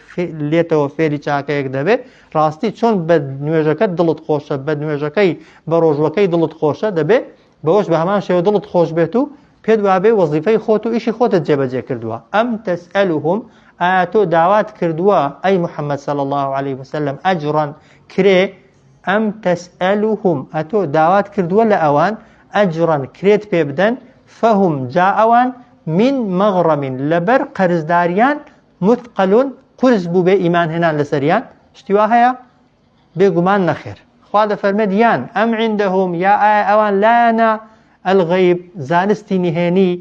A: لێتەوە فێری چاکەیەک دەبێت، ڕاستی چۆن بە نوێژەکەت دڵت خۆشە، بە نوێژەکەی بە ڕۆژوەکەی دڵت خۆشە، دەبێت بەوەش بە هەمان شێوە دڵت خۆش بێت و پێت وابێ وەزیفەی خۆت و ئیشی خۆتت جێبەجێ کردووە. ئەم تەسئەلوهم ئایا تۆ داوات کردووە ئەی محەممەد صلی الله علیه وسلم ئەجڕەن کرێ؟ ئەم تەسئەلوهم ئەتۆ داوات کردووە لە ئەوان ئەجڕەن کرێت پێ بدەن، فەهم جا ئەوان من مەغڕەمین لەبەر قەرزداریان مثقلون قورس بوو بێ ئیمان هێنان لەسەریان. شتی وا هەیە؟ بێگومان نەخێر. خوا دەفەرمێت یان ئەم عندهم یا ئایا ئەوان لایەنە الغیب زانستی نهێنی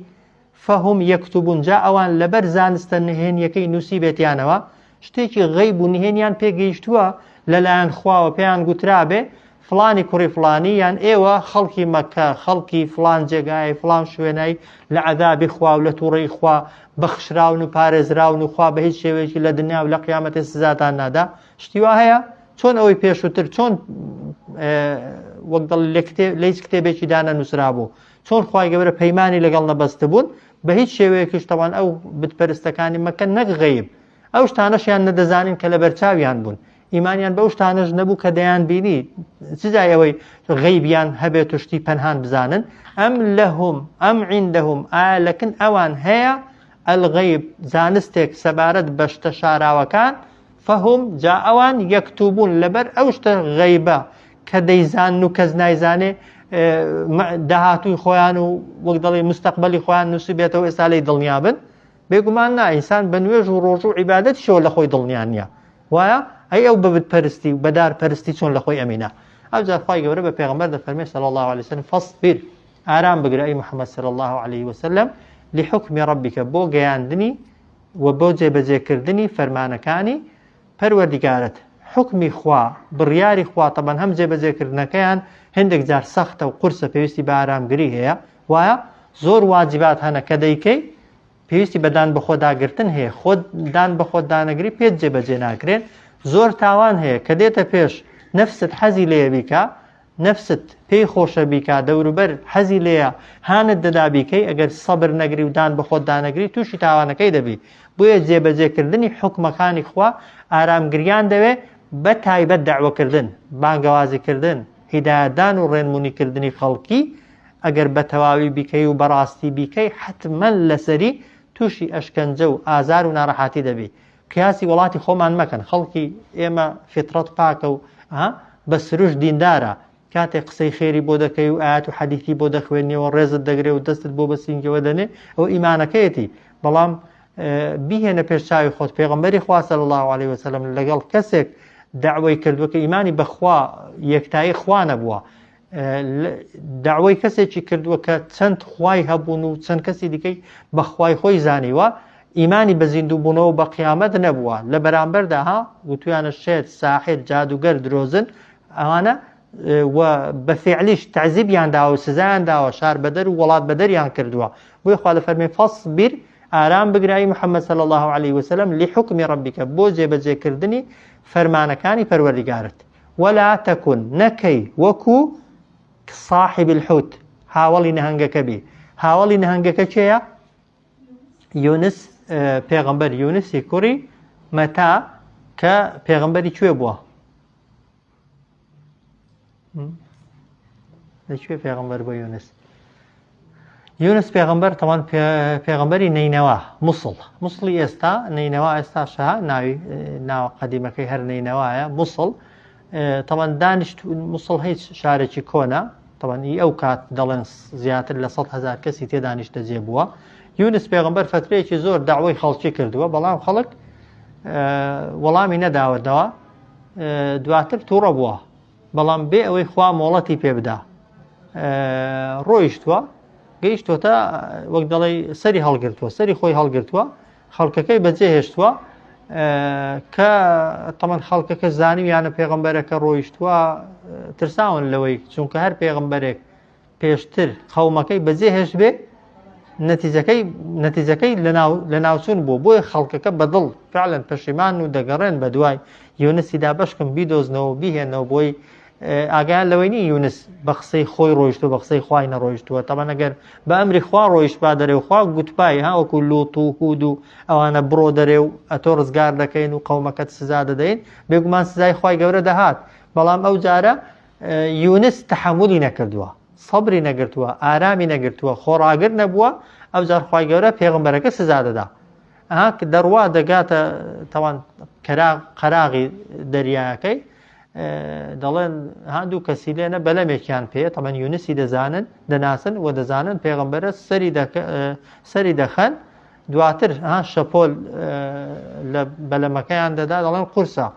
A: فهم یەکتبون جا ئەوان لەبەر زانستە نهێنیەکەی نووسی بێتیانەوە شتێکی غەیب و نهێنیان پێگەیشتووە لەلایەن خواوە پێیان گوترابێ فلانی کوڕی فلانی یان ئێوە خەڵکی مەکە خەڵکی فلان جێگای فلان شوێنای لە عەذابی خوا و لە تووڕەی خوا بەخشراون و پارێزراون و خوا بە هیچ شێوەیەکی لە دنیا و لە قیامەتێ سزاتان نادا. شتی وا هەیە؟ چۆن ئەوەی پێشووتر چۆن وەک دڵ لە هیچ کتێبێکی دانە نووسرابوو، چۆن خوای گەورە پەیمانی لەگەڵ نەبەستبوون بە هیچ شێوەیەکیش تەوان ئەو بتپەرستەکانی مەکە نەک غەیب ئەو شتانەشیان نەدەزانین کە لەبەرچاویان بوون، ئیمانیان بەو شتانەش نەبوو کە دەیان بینی، چ جای ئەوەی غەیبیان هەبێت و شتی پەنهان بزانن. ئەم لەهم ئەم عندهم ئایا لەکن ئەوان هەیە الغیب زانستێک سەبارەت بە شتە شاراوەکان، فهم جا ئەوان یەکتوبون لەبەر ئەو شتە غەیبە کە دەیزانن و کەس نایزانێ داهاتووی خۆیان و وەک دەڵێ مستەقبەلی خۆیان نووسی بێتەوە ئێستا لێی دڵنیا بن. بێگومان نا، ئینسان بە نوێژ و ڕۆژ و عیبادەتیشەوە لە خۆی دڵنیا نییە. وایە؟ ئەی ئەو بە بتپەرستی و بە دار پەرستی چۆن لە خۆی ئەمینە؟ ئەوجار خوای گەورە بە پێغەمبەر دەفەرمێ صلی الله علیه وسلم فاصبر ئارام بگرە ئەی محمد صلی الله علیه وسلم لحکم ربک بۆ گەیاندنی و بۆ جێبەجێکردنی فەرمانەکانی پەروەردیگارت. حوکمی خوا، بڕیاری خوا، تەبەن هەم جێبەجێکردنەکەیان هێندێک جار سەختە و قورسە پێویستی بە ئارامگری هەیە، وایە زۆر واجبات هەنە کە دەیکەی پێویستی بە دان بەخۆداگرتن هەیە، خۆت دان بەخۆت دانەگری پێت جێبەجێ ناکرێن. زۆر تاوان هەیە کە دێتە پێش نەفست حەزی لێیە بیکا، نەفست پێی خۆشە بیکا، دەوروبەر حەزی لێیە هانت دەدا بیکەی، ئەگەر سەبر نەگری و دان بەخۆت دانەگری تووشی تاوانەکەی دەبی. بۆیە جێبەجێکردنی حوکمەکانی خوا ئارامگریان دەوێ، بە تایبەت دەعوەکردن، بانگەوازیکردن، هیدایەتدان و ڕێنمونیکردنی خەڵکی، ئەگەر بە تەواوی بیکەی و بەڕاستی بیکەی حەتمەن لەسەری تووشی ئەشکەنجە و ئازار و ناڕەحاتی دەبی. قیاسی وڵاتی خۆمان مەکەن، خەڵکی ئێمە فیتڕەت پاکە و بە سروشت دیندارە، کاتێک قسەی خێری بۆ دەکەی و ئایەت و حەدیثی بۆ دەخوێنیەوە ڕێزت دەگرێ و دەستت بۆ بە سینگەوە دەنێ، ئەو ئیمانەکەیەتی. بەڵام بیهێنە پێش چاوی خۆت پێغەمبەری خوا صلی الله علیه وسلم لەگەڵ کەسێک داوای کردووە کە ئیمانی بەخوا یەکتایی خوا نەبووە، داوای کەسێکی کردووە کە چەند خوای هەبوون و چەند کەسی دیکەی بەخوای خۆی زانیوە. ئیمانی بە زیندووبوونەوە بە قیامەت نەبووە لە بەرامبەردا ها وتویانە شێت ساحر جادوگەر درۆزن ئەوانە و بە فعلیش تعزیبیان داوە و سزایان داوە شار بەدەر و وڵات بەدەریان کردووە. بۆیە خوا دەفەرمێ فاصبر ئارام بگرە ئەی محمد صلی اللە علیه وسلم لحکم ربک بۆ جێبەجێکردنی فەرمانەکانی پەروەردگارت ولا تکن نەکەی وەکو صاحب الحوت هاوەڵی نەهەنگەکە بی. هاوەڵی نەهەنگەکە کێیە؟ یونس پێغەمبەر یونسی کوڕی مەتا کە پێغەمبەری کوێ بووە؟ لەکوێ پێغەمبەر بۆ یونس؟ یونس پێغەمبەر تەوان پێغەمبەری نەینەوا موسڵ موسڵی ئێستا نەینەوا ئێستا شەها ناوی ناوە قەدیمەکەی هەر نەینەوایە موسڵ تەوان دانیشت موسڵ هیچ شارێکی کۆنە تەوان ئی ئەو کات دەڵێن زیاتر لە 100 هزار کەسی تێدا نیشتەجێ بووە. یونس پێغەمبەر فترەیەکی زۆر داوای خەڵکی کردووە، بەڵام خەڵک وەڵامی نەداوەتەوە، دواتر تووڕە بووە، بەڵام بێ ئەوەی خوا مۆڵەتی پێ بدا ڕۆیشتووە، گەیشتۆتە وەک دەڵێ سەری هەڵگرتووە، سەری خۆی هەڵگرتووە، خەڵکەکەی بەجێ هێشتووە. کە تەمەن خەڵکەکە زانیویانە پێغەمبەرەکە ڕۆیشتووە، ترساون لەوەی، چونکە هەر پێغەمبەرێک پێشتر قەومەکەی بەجێ هێشت بێ نەتیجەکەی نەتیجەکەی لە ناوچون بوو. بۆیە خەڵکەکە بەدڵ فعلەن پەشیمان و دەگەڕێن بە دوای یونسیدا بەشکم بیدۆزنەوە بیهێنەوە، بۆی ئاگایان لەوەی نی یونس بە قسەی خۆی ڕۆیشتووە، بە قسەی خوای نەڕۆیشتووە. تەبەن ئەگەر بە ئەمری خوا ڕۆیشت با دەرێ و خوا گوتپای ها وەکو لوط و هود و ئەوانە بڕۆ دەرێ و ئەتۆ ڕزگار دەکەین و قەومەکەت سزا دەدەین، بێگومان سزای خوای گەورە دەهات. بەڵام ئەو جارە یونس تەحەمولی نەکردووە، سەبری نەگرتووە، ئارامی نەگرتووە، خۆڕاگر نەبووە، ئەوجار خوای گەورە پێغەمبەرەکە سزا دەدا. ئەها دەڕوا دەگاتە تەوان قەراغی دەریاکەی، دەڵێن ها دوو کەسی لێنە بەلەمێکیان پێ، تەمەن یونسی دەزانن، دەناسن و دەزانن پێغەمبەرە، سەری دەخەن. دواتر ها شەپۆل لە بەلەمەکەیان دەدا، دەڵێن قورسە،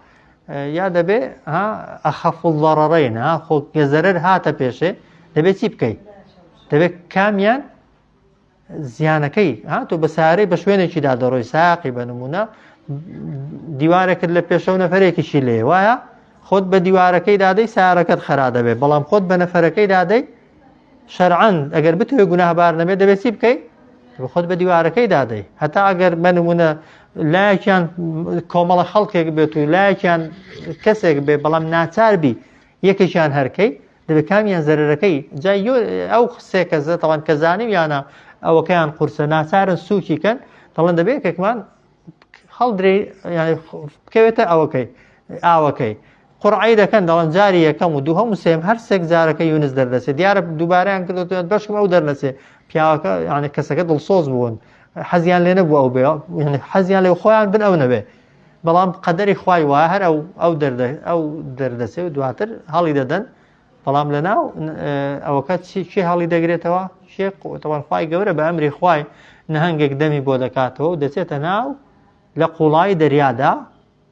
A: یا دەبێ ها ئەخەف الضررین ها خۆ زەرەر هاتە پێشێ دەبێت چی بکەیت؟ دەبێت کامیان زیانەکەی ها تۆ بە سارەی بە شوێنێکیدا دەڕۆی ساقی بە نمونە دیوارێکت لە پێشە و نەفرێکیشی لێ وایە، خۆت بە دیوارەکەی دادەی سارەکەت خەرا دەبێت، بەڵام خۆت بە نەفەرەکەی دادەی شەرعەن ئەگەر بتەوێت گوناهبار نەبێت دەبێت چی بکەیت؟ خۆت بە دیوارەکەی دادەی. هەتا ئەگەر بە نمونە لایەکیان کۆمەڵە خەڵکێک بێت و لایەکیان کەسێک بێ، بەڵام ناچار بی یەکێکیان هەرکەی، دەبێت کامیان زەرەرەکەی جا ئەو سێ کەسە تەوان کە زانیویانە ئەوەکەیان قورسە ناچارن سووکی کەن، دەڵێن دەبێت یەکێکمان هەڵدرێ یعنی بکەوێتە ئەوەکەی ئاوەکەی. قورعەی دەکەن، دەڵێن جاری یەکەم و دووهەم و سێم هەر سێک جارەکە یونس دەردەچێت. دیارە دووبارەیان کردوەوە بەشکم ئەو دەرنەچێ. پیاوەکە یعنی کەسەکە دڵسۆز بوون، حەزیان لێ نەبوو ئەو بێ، یعنی حەزیان لێ خۆیان بن ئەو نەبێ، بەڵام قەدەری خوای وایە هەر ئەو ئەو دەردە ئەو دەردەچێ و دواتر هەڵی دەدەن. بەڵام لەناو ئەوەکە چی کێ هەڵی دەگرێتەوە؟ کێ؟ تەوان خوای گەورە بە ئەمری خوای نەهەنگێک دەمی بۆ دەکاتەوە و دەچێتە ناو لە قوڵایی دەریادا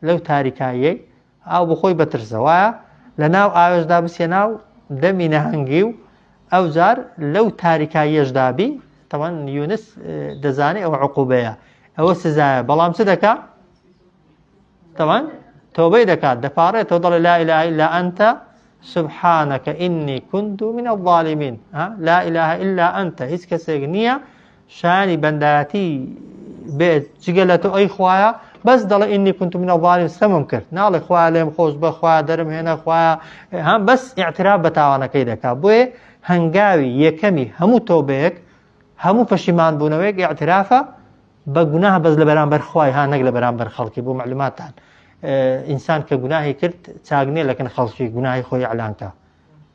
A: لەو تاریکاییەی ئاو بخۆی بەترسە وایە لە ناو ئاوێشدا بچێ ناو دەمی نەهەنگی و ئەو جار لەو تاریکاییەشدا بی. تەوان یونس دەزانێ ئەوە عقوبەیە، ئەوە سزایە، بەڵام چ دەکا؟ تەوان تۆبەی دەکات، دەپارێتەوە، دەڵێ لا إله إلا أنت سبحانك إني كنت من الظالمين. لا إله إلا أنت هیچ کەسێک نییە شایانی بەندایەتی بێت جگە لە تۆ ئەی خوایە. بەس دەڵێ إني كنت من الظالمين، ستەمم کرد، ناڵێ خوایە لێم خۆش بە، خوایە دەرم هێنە، خوایە ها، بەس اعتراف بە تاوانەکەی دەکا. بۆیە هەنگاوی یەکەمی هەموو تۆبەیەک، هەموو پەشیمان بوونەوەیەک اعترافە بە گوناه، بەس لە بەرامبەر خوای ها، نەک لە بەرامبەر خەڵکی. بۆ معلوماتان ئینسان کە گوناهی کرد چاک نییە لەکن خەڵکی گوناهی خۆی ئەلانکە.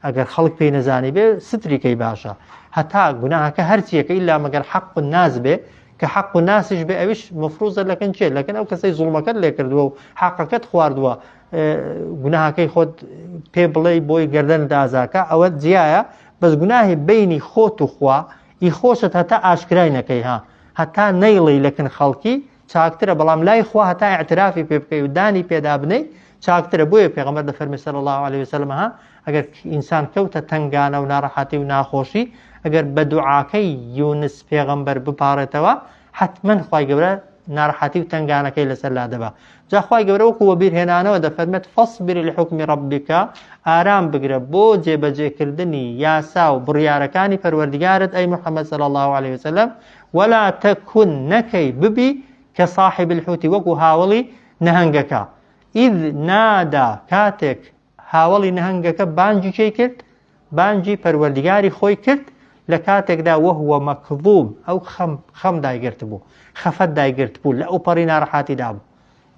A: ئەگەر خەڵک پێی نەزانی بێ ستریکەی باشە، هەتا گوناهەکە هەرچیەکە ئیلا مەگەر حەق و ناز بێ، کە حەق و ناسیش بێ ئەویش مفروزە لەکن چێ لەکن ئەو کەسەی زوڵمەکەت لێ کردووە و حەقەکەت خواردووە گوناهەکەی خۆت پێ بڵێ بۆی گردن دازاکە، ئەوە جیایە. بەس گوناهی بینی خۆت و خوا ئی خۆشت هەتا ئاشکرای نەکەی ها، هەتا نەیڵی لەکن خەڵکی چاکترە، بەڵام لای خوا هەتا اعترافی پێ بکەی و دانی پێدا بنەی چاکترە. بۆیە پێغەمبەر دەفەرمی صلی الله علیه وسلم ها ئەگەر ئینسان کەوتە تەنگانە و ناڕەحەتی و ناخۆشی، ئەگەر بە دوعاکەی یونس پێغەمبەر بپاڕێتەوە حتمما خوای گەورە ناڕەحەتی و تەنگانەکەی لەسەر لادەبا. جا خوای گەورە وەکو وەبیرهێنانەوە دەفەرمێت فاصبر لحکم ربک ئارام بگرە بۆ جێبەجێکردنی یاسا و بڕیارەکانی پەروەردگارت ئەی محمد صلی اللە علیه وسلم ولا تکن نەکەی ببی کە صاحب الحوت وەکو هاوەڵی نەهەنگەکە اذ نادا کاتێک هاوەڵی نەهەنگەکە بانگی کێی کرد؟ بانگی پەروەردگاری خۆی کرد لە کاتێکدا وهو مکظوم ئەو خەم خەم دایگرتبوو خەفەت دایگرتبوو لە ئەوپەڕی ناڕەحاتی دابوو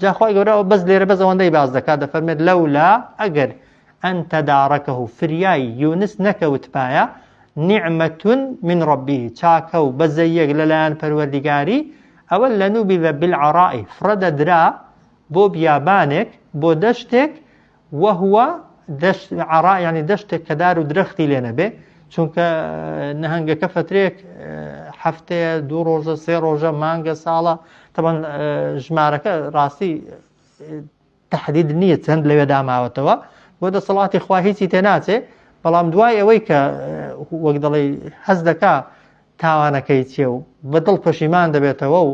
A: جا خوای گەورە بەس لێرە بەس ئەوەندەی باس دەکات دەفەرمێت لەولا ئەگەر ئەن تەدارەکەه فریای یونس نەکەوتبایە نعمة من ربه چاکە و بەزەیەک لەلایەن پەروەردگاری ئەوە لەنوبذ بالعراء فڕەدەدرا بۆ بیابانێک، بۆ دەشتێک، وهو دەشت عراء یعنی دەشتێک کە دار و درەختی لێ نەبێ، چونکە نەهەنگەکە فەترێک هەفتەیە، دوو ڕۆژە، سێ ڕۆژە، مانگە، ساڵە، تەبەن ژمارەکە ڕاستی تهدید نییە چەند لەوێدا ماوەتەوە، بۆ دەسەڵاتی خوا هیچی تێناچێ، بەڵام دوای ئەوەی کە وەک دەڵێ هەست دەکا تاوانەکەی چیە و بە دڵ پەشیمان دەبێتەوە و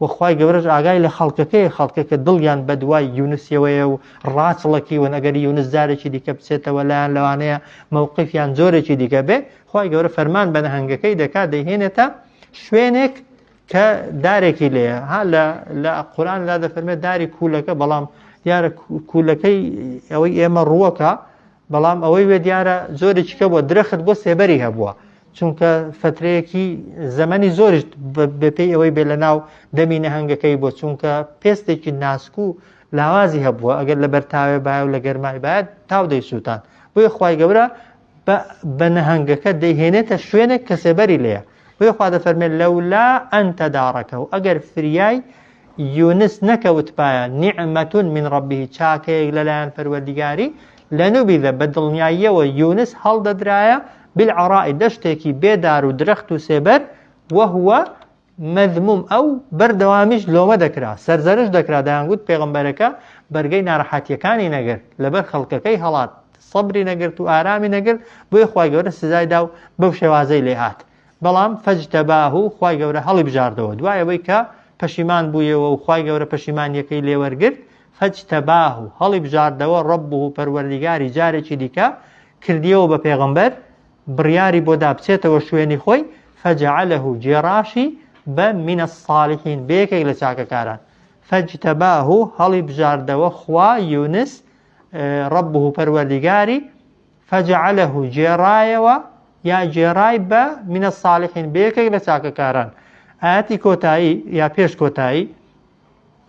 A: وە خوای گەورەش ئاگای لە خەڵکەکەیە خەڵکەکە دڵیان بەدوای یونسیەوەیە و ڕاچڵەکیون ئەگەر یونس جارێکی دیکە بچێتەوە لایان لەوانەیە مەوقفیان جۆرێکی دیکە بێ خوای گەورە فەرمان بە نەهەنگەکەی دەکات دەیهێنێتە شوێنێک کە دارێکی لێیە ها لە لە قورئان لا دەفەرمێت داری کوولەکە بەڵام دیارە کوولەکەی ئەوەی ئێمە ڕووەکە بەڵام ئەوەی وێ دیارە جۆرێکی کە بووە درەخت بۆ سێبەری هەبووە چونکە فترەیەکی زەمەنی زۆریش بەپێی ئەوەی بێ لە ناو دەمی نەهەنگەکەی بۆ چونکە پێستێکی ناسک و لاوازی هەبووە ئەگەر لە بەرتاوێ باە و لە گەرمای باە تاو دەیسووتان بۆیە خوای گەورە بە نەهەنگەکە دەیهێنێتە شوێنێک کە سێبەری لێیە بۆیە خوا دەفەرمێت لەولا ئەن تەدارەکە و ئەگەر فریای یونس نەکەوتبایە نعمة من ربه چاکەیەک لەلایەن پەروەردگاری لەنوبذ بە دڵنیاییەوە یونس هەڵدەدرایە بالعراء دەشتێکی بێ دار و درەخت و سێبەر وهو مذموم ئەو بەردەوامیش لۆمە دەکرا سەرزەنش دەکرا دەیانگوت پێغەمبەرەکە بەرگەی ناڕەحەتیەکانی نەگرت لەبەر خەڵکەکەی هەڵات سەبری نەگرت و ئارامی نەگرت بۆیە خوای گەورە سزای دا و بەو شێوازەی لێ هات بەڵام فاجتباه خوای گەورە هەڵی بژاردەوە دوای ئەوەی کە پەشیمان بوویەوە و خوای گەورە پەشیمانیەکەی لێ وەرگرت فاجتباه هەڵی بژاردەوە ربه پەروەردیگاری جارێکی دیکە کردیەوە بە پێغەمبەر بڕیاری بۆ دا بچێتەوە شوێنی خۆی فجعله جێڕاشی بە من الصالحین بە یەکێک لە چاکەکاران فاجتباه هەڵی بژاردەوە خوا یونس ربه پەروەردیگاری فجعله گێڕایەوە یا گێڕای بە من الصالحین بە یەکێک لە چاکەکاران ئاەتی کۆتایی یا پێش کۆتایی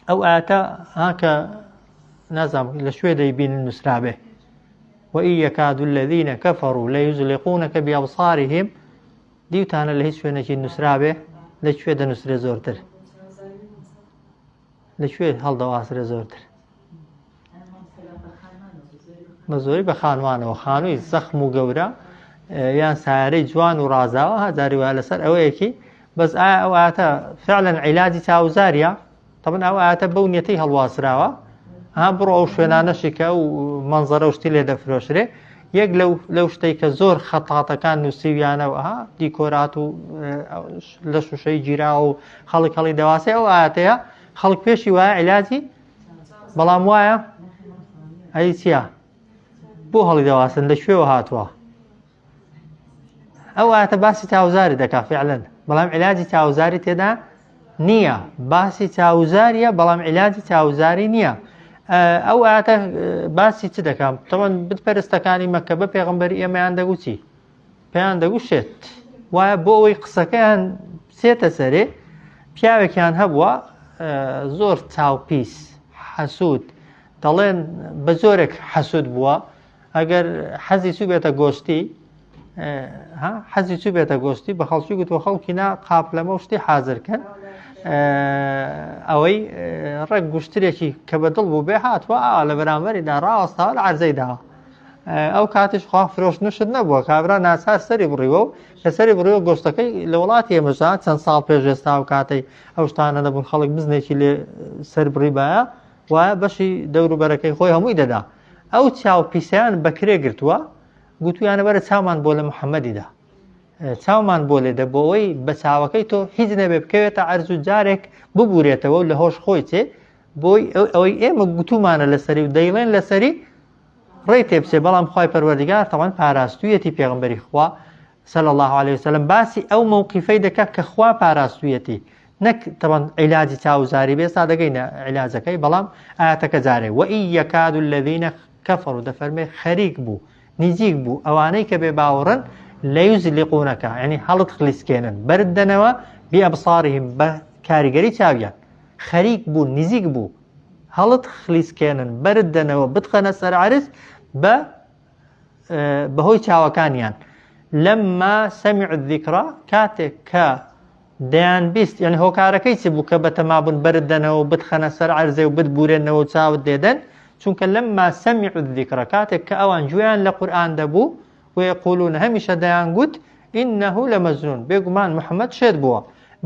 A: ئەو ئاەتە هاکە نازانم لە شوێ دەیبینن نووسرابێ وإن يكاد الذين كفروا ليزلقونك بأبصارهم دیوتانە لە هیچ شوێنێکی نووسرابێ لە کوێ دەنووسرێ زۆرتر لە کوێ هەڵدەواسرێ زۆرتر بە زۆری بە خانوانەوە خانووی زەخم و گەورە یان سارەی جوان و ڕازاوە هەزاری وایە لەسەر ئەوەیەکی بەس ئایا ئەو ئاتە فعلا عیلاجی چاوزاریە طبعا ئەو ئاتە بەو نیەتەی هەڵواسراوە ها بڕۆ ئەو شوێنانەشی کە ئەو مەنزەرە و شتی لێ دەفرۆشرێ یەک لەو لەو شتەی کە زۆر خەتاتەکان نووسیویانە و ها دیکۆرات و لە شوشەی گیرا و خەڵک هەڵی دەواسێ ئەو ئاتەیە خەڵک پێشی وایە عیلاجی بەڵام وایە ئەی چییە بۆ هەڵی دەواسن لە کوێوە هاتووە ئەو ئاەتە باسی چاوزاری دەکا فعلەن بەڵام علاجی چاوزاری تێدا نییە باسی چاوزاریە بەڵام علاجی چاوزاری نییە ئەو ئاەتە باسی چ دەکەم تەوەن بتپەرستەکانی مەکە بە پێغمبەری ئێمەیان دەگوچی پێیان دەگوت شێت وایە بۆ ئەوەی قسەکەیان بچێتە سەرێ پیاوێکیان هەبووە زۆر چاوپیس حەسوود دەڵێن بە زۆرێک حەسوود بووە ئەگەر حەزی چوو بێتە گۆشتی حەزی چوو بێتە گۆشتی بە خەڵکی گوتوە خەڵکی نا قاپلەمە و شتی حازرکەن ئەوەی ڕێک گوشترێکی کە بە دڵ بوو بێ هاتووە لە بەرامبەریدا ڕاوەستاوە لە عەرزەی داوە ئەو کاتیش خوا فرۆشتنشت نەبووە کابرا ناچار سەری بڕیوە و کە سەری بڕیوە گۆشتەکەی لە وڵاتی ئێمەشا چەند ساڵ پێش ئێستا و کاتەی ئەو شتانە نەبوون خەڵک بزنێکی لێ سەر بڕیبایە وایە بەشی دەوروبەرەکەی خۆی هەمووی دەدا ئەو چاو پیسیان بەکرێ گرتووە گوتویانە بەرە چاومان بۆ لە محەممەدیدا. چاومان بۆ لێدە بۆ ئەوەی بە چاوەکەی تۆ هیچ نەبێ بکەوێتە عەرز و جارێک ببورێتەوە و لە هۆش خۆی چێ بۆی ئەوەی ئێمە گوتومانە لەسەری و دەیڵێن لەسەری ڕێی تێبچێ بەڵام خوای پەروەردگار تەوان پاراستویەتی پێغمبەری خوا صلی الله علیه وسلم باسی ئەو مەوقیفەی دەکات کە خوا پاراستویەتی نەک تەوان عیلاجی چاوزاری بێ سا دەگەینە عیلاجەکەی بەڵام ئاەتەکە جارێ وئین یکاد الذین کەفەروا دەفەرمێ خەریک بوو نزیک بوو ئەوانەی کە بێ باوەڕن لەیوزلیقونەکە یعنی هەڵت خلیسکێنن بەرد دەنەوە بئەبصارهم بە کاریگەری چاویان خەریک بوو نزیک بوو هەڵت خلیسکێنن بەرد دەنەوە بتخەنە سەر عەرز بە بەهۆی چاوەکانیان لەمما سەمیع الذکرا کاتێک کە دەیان بیست یعنی هۆکارەکەی چ بوو کە بەتەمابوون بەرد دەنەوە و بتخەنە سەر عەرزێ و بتبورێنەوە و چاوت لێدەن چونکە لەمما سەمیع الذکرا کاتێک کە ئەوان گوێیان لە قورئان دەبوو ويقولون هەمیشە دەیانگوت إنه لمجنون بێگومان محەممەد شێت بووە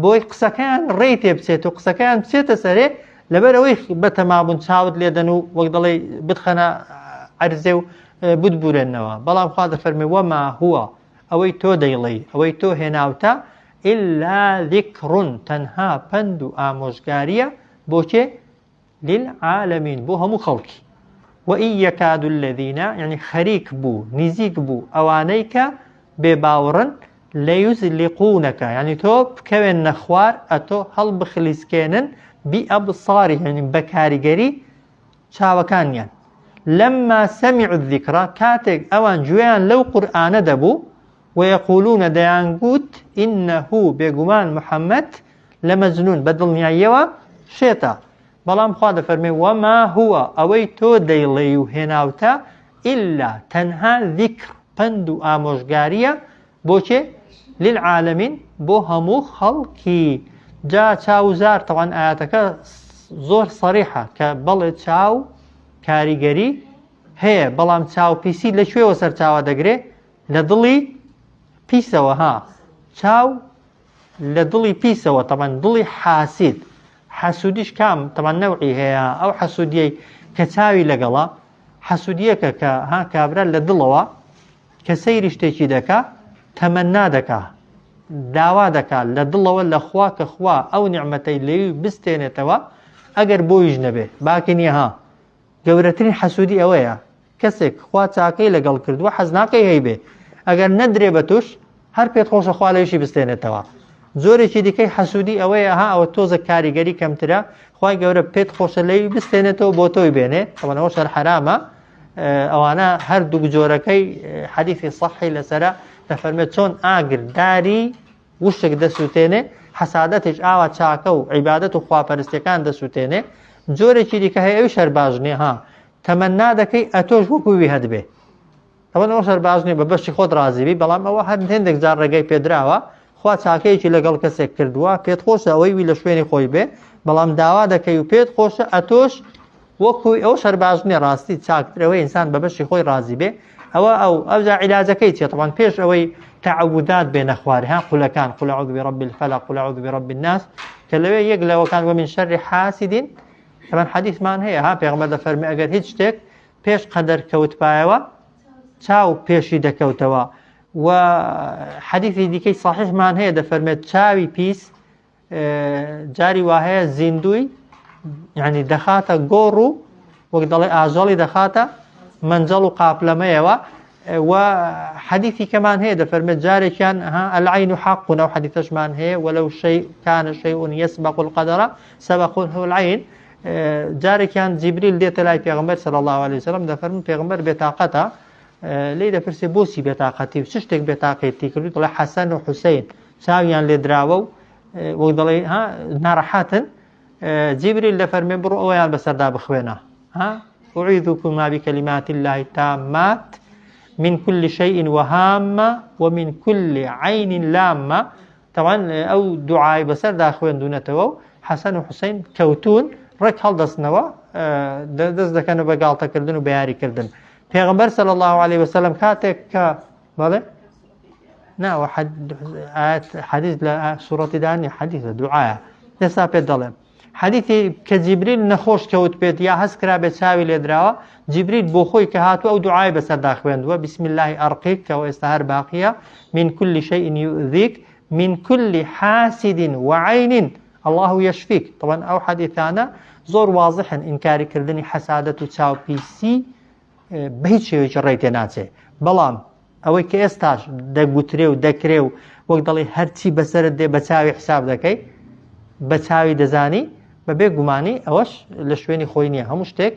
A: بۆی قسەکەیان ڕێی تێ بچێت و قسەکەیان بچێتە سەرێ لەبەر ئەوەی بەتەمابوون چاوت لێدەن و وەک دەڵێ بتخەنە عەرزێ و بتبورێنەوە بەڵام خوا دەفەرمێ وما هو ئەوەی تۆ دەیڵێی ئەوەی تۆ هێناوتە إلا ذکر تەنها پەند و ئامۆژگاریە بۆ کێ للعالمین بۆ هەموو خەڵکی وإن يكاد الذين یعنی خەریک بوو نزیک بوو ئەوانەی کە بێباوەڕن لەیزلقونەکە یعنی تۆ بکەوێن نەخوار ئەتۆ هەڵبخلیسکێنن بئەبصارهم یعنی بە کاریگەری چاوەکانیان لما سمعوا الذکر کاتێک ئەوان گوێیان لەو قورئانە دەبوو ويقولون دەیانگوت إنه بێگومان محەممەد لمجنون بە دڵنیاییەوە شێتە بەڵام خوا دەفەرمێ وما هو ئەوەی تۆ دەیڵێی و هێناوتە إلا تەنها ذکر پەند و ئامۆژگاریە بۆ کێ للعالمین بۆ هەموو خەڵکی جا چاو و زار تەوان ئاەتەکە زۆر سەریحە کە بەڵێ چاو کاریگەری هەیە بەڵام چاو پیسی لە کوێوە سەرچاوە دەگرێ لە دڵی پیسەوە ها چاو لە دڵی پیسەوە تەمان دڵی حاسید حەسوودیش کام تەمان نەوعی هەیە ئەو حەسوودیەی کە چاوی لەگەڵە حەسوودیەکە کە ها کابرا لە دڵەوە کە سەیری شتێکی دەکا تەمەنا دەکا داوا دەکا لە دڵەوە لە خوا کە خوا ئەو نیعمەتەی لەوی بستێنێتەوە ئەگەر بۆیش نەبێ باکی نییە ها گەورەترین حەسوودی ئەوەیە کەسێک خوا چاکەی لەگەڵ کردووە حەز ناکەی هەیبێ ئەگەر نەدرێ بە توش هەر پێت خۆشە خوا لەویشی بستێنێتەوە جۆرێکی دیکەی حەسوودی ئەوەیە ها ئەوە تۆزە کاریگەری کەمترە خوای گەورە پێت خۆشە لەوی بستێنێتەوە بۆ تۆی بێنێ ئەوەنەوە شەر حەرامە ئەوانە هەردووک جۆرەکەی حەدیثی صحی لەسرە دەفەرمێت چۆن ئاگر داری وشک دەسووتێنێ حەسادەتیش ئاوا چاکە و عیبادەت و خواپەرستیەکان دەسووتێنێ جۆرێکی دیکە هەیە ئەویش هەر باش نییە ها تەمەنا دەکەی ئەتۆش وەکو وی هەتبێ ئەوە ئەوش هەر باش نییە بە بەشی خۆت ڕازی بی بەڵام ئەوە هەر هێندێک جار ڕێگەی پێدراوە خوا چاکەیەکی لەگەڵ کەسێک کردووە پێت خۆشە ئەوەی وی لە شوێنی خۆی بێ بەڵام داوا دەکەی و پێت خۆشە ئەتۆش وەکوی ئەو شەرباز نیە ڕاستی چاکترەوەی ئینسان بە بەشی خۆی ڕازی بێ ئەوە ئەو ئەوجا عیلاجەکەی چیە طبعا پێش ئەوەی تعودات بێنە خوارێ ها قولەکان قل اعوذ برب الفلق قل اعوذ برب الناس کە لەوێ یەک لەوەکان ومن شر حاسد طبعا حەدیثمان هەیە ها پێغەمبەر دەفەرمێ ئەگەر هیچ شتێک پێش قەدەر کەوتپایەوە چاو پێشی دەکەوتەوە و حەدیثی دیکەی صحیحمان هەیە دەفەرمێت چاوی پیس جاری واهەیە زیندوی یعنی دەخاتە گۆڕ و وەک دەڵێ ئاژەڵی دەخاتە مەنجەڵ و قاپلەمەیەوە و حەدیثی کەمان هەیە دەفەرمێت جارێکیان ها العين حق ئەو حەدیثەشمان هەیە ولو شيء كان شيء يسبق القدر سبقه العين جارێکیان جیبریل دێتە لای پێغمبەر صلی الله عليه وسلم دەفەرمون پێغمبەر بێتاقەتە لێی دەپرسێ بۆچی بێتاقەتی و چ شتێک بێتاقەتی کردو دەڵێ حەسەن و حوسین چاویان لێدراوە و وەک دەڵێ ها ناڕەحەتن جیبریل دەفەرمێ بڕۆ ئەویان بەسەردا بخوێنە ها أعيذكما بكلمات الله التامات من كل شيء وهامة ومن كل عين لامة طبعا ئەو دوعای بەسەردا خوێندونەتەوە و حەسەن و حوسین کەوتون ڕێک هەڵدەستنەوە دەست دەکەن بە گاڵتەکردن و بەیاریکردن پێغمبەر صلی الله عليه وسلم کاتێک کە بەڵێ نا حديث لە سوڕەتیدا نیە حەدیثە دوعایە ئێستا پێت دەڵێم. حەدیثی کە جیبریل نەخۆش کەوت بێت یا هەست کرا بێت چاوی لێدراوە جیبریل بۆ خۆی کە هاتووە ئەو دوعای بەسەردا خوێندووە بسم الله أرقيك کە ئێستا هەر باقیە من كل شيء يؤذيك من كل حاسد وعين الله يشفيك طبعا ئەو حەدیثانە زۆر واضحن ئینکاری کردنی حەسادەت و چاوپیسی بە هیچ شێوەیەکی ڕێی تێ ناچێ بەڵام ئەوەی کە ئێستاش دەگوترێ و دەکرێ و وەک دەڵێ هەرچی بەسەرت دێ بە چاوی حساب دەکەی بە چاوی دەزانی بە بێ گومانی ئەوەش لە شوێنی خۆی نییە هەموو شتێک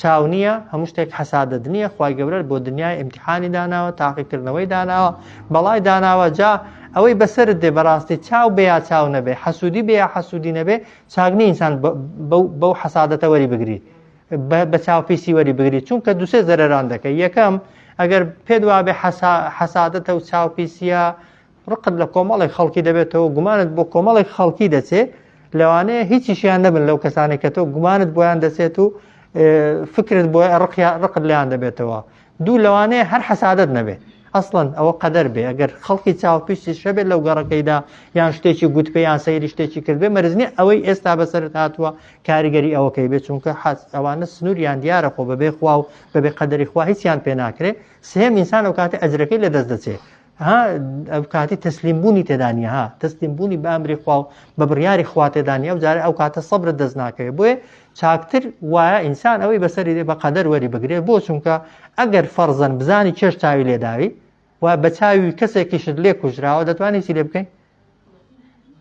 A: چاو نییە هەموو شتێک حەسادەت نییە خی گەورە بۆ دنیای ئیمتحانی داناوە تاقیکردنەوەی داناوە بەڵای داناوە جا ئەوەی بەسرت دێ بەڕاستی چاو بێ یا چاو نەبێ حەسوودی بێ یا حەسوودی نەبێ چاک نیە ئینسان بەو حەسادەتە وەری بگری بە چاوپیسی وەری بگری چونکە دوسێ زەرەران دەکەی یەکەم ئەگەر پێت وابێ حەسادەتە و چاوپیسیە ڕقت لە کۆمەڵێک خەڵکی دەبێتەوە گومانت بۆ کۆمەڵێک خەڵکی دەچێت لەوانەیە هیچیشیان نەبن لەو کەسانێک کە تۆ گومانت بۆیان دەچێت و فکرت بۆ ڕقت لیان دەبێتەوە دوو لەوانەیە هەر حەسادەت نەبێت ئەسڵەن ئەوە قەدەر بێ ئەگەر خەڵکی چاوپیسیش هەبێت لەو گەڕەکەیدا یان شتێکی گوتبێ یان سەیری شتێکی کردبێ مەرج نییە ئەوەی ئێستا بەسەرت هاتووە کاریگەری ئەوەکەی بێت چونکە حەز ئەوانە سنووریان دیارە خۆ بەبێ خوا و بەبێ قەدەری خوا هیچیان پێ ناکرێ سێم ئینسان ئەو کاتە ئەجرەکەی لەدەست دەچێ ها ئەو کاتی تەسلیم بوونی تێدا نییە ها تەسلیم بوونی بە ئەمری خوا و بە بڕیاری خوا تێدا نییە ئەو جارە ئەو کاتە سەبرت دەست ناکەوێت بۆیە چاکتر وایە ئینسان ئەوەی بەسەری دێ بە قەدەر وەری بگرێت بۆ چونکە ئەگەر فەرزەن بزانی چێش چاوی لێداوی و بە چاوی کەسێکیشت لێ کوژراوە دەتوانانی چی لێ بکەین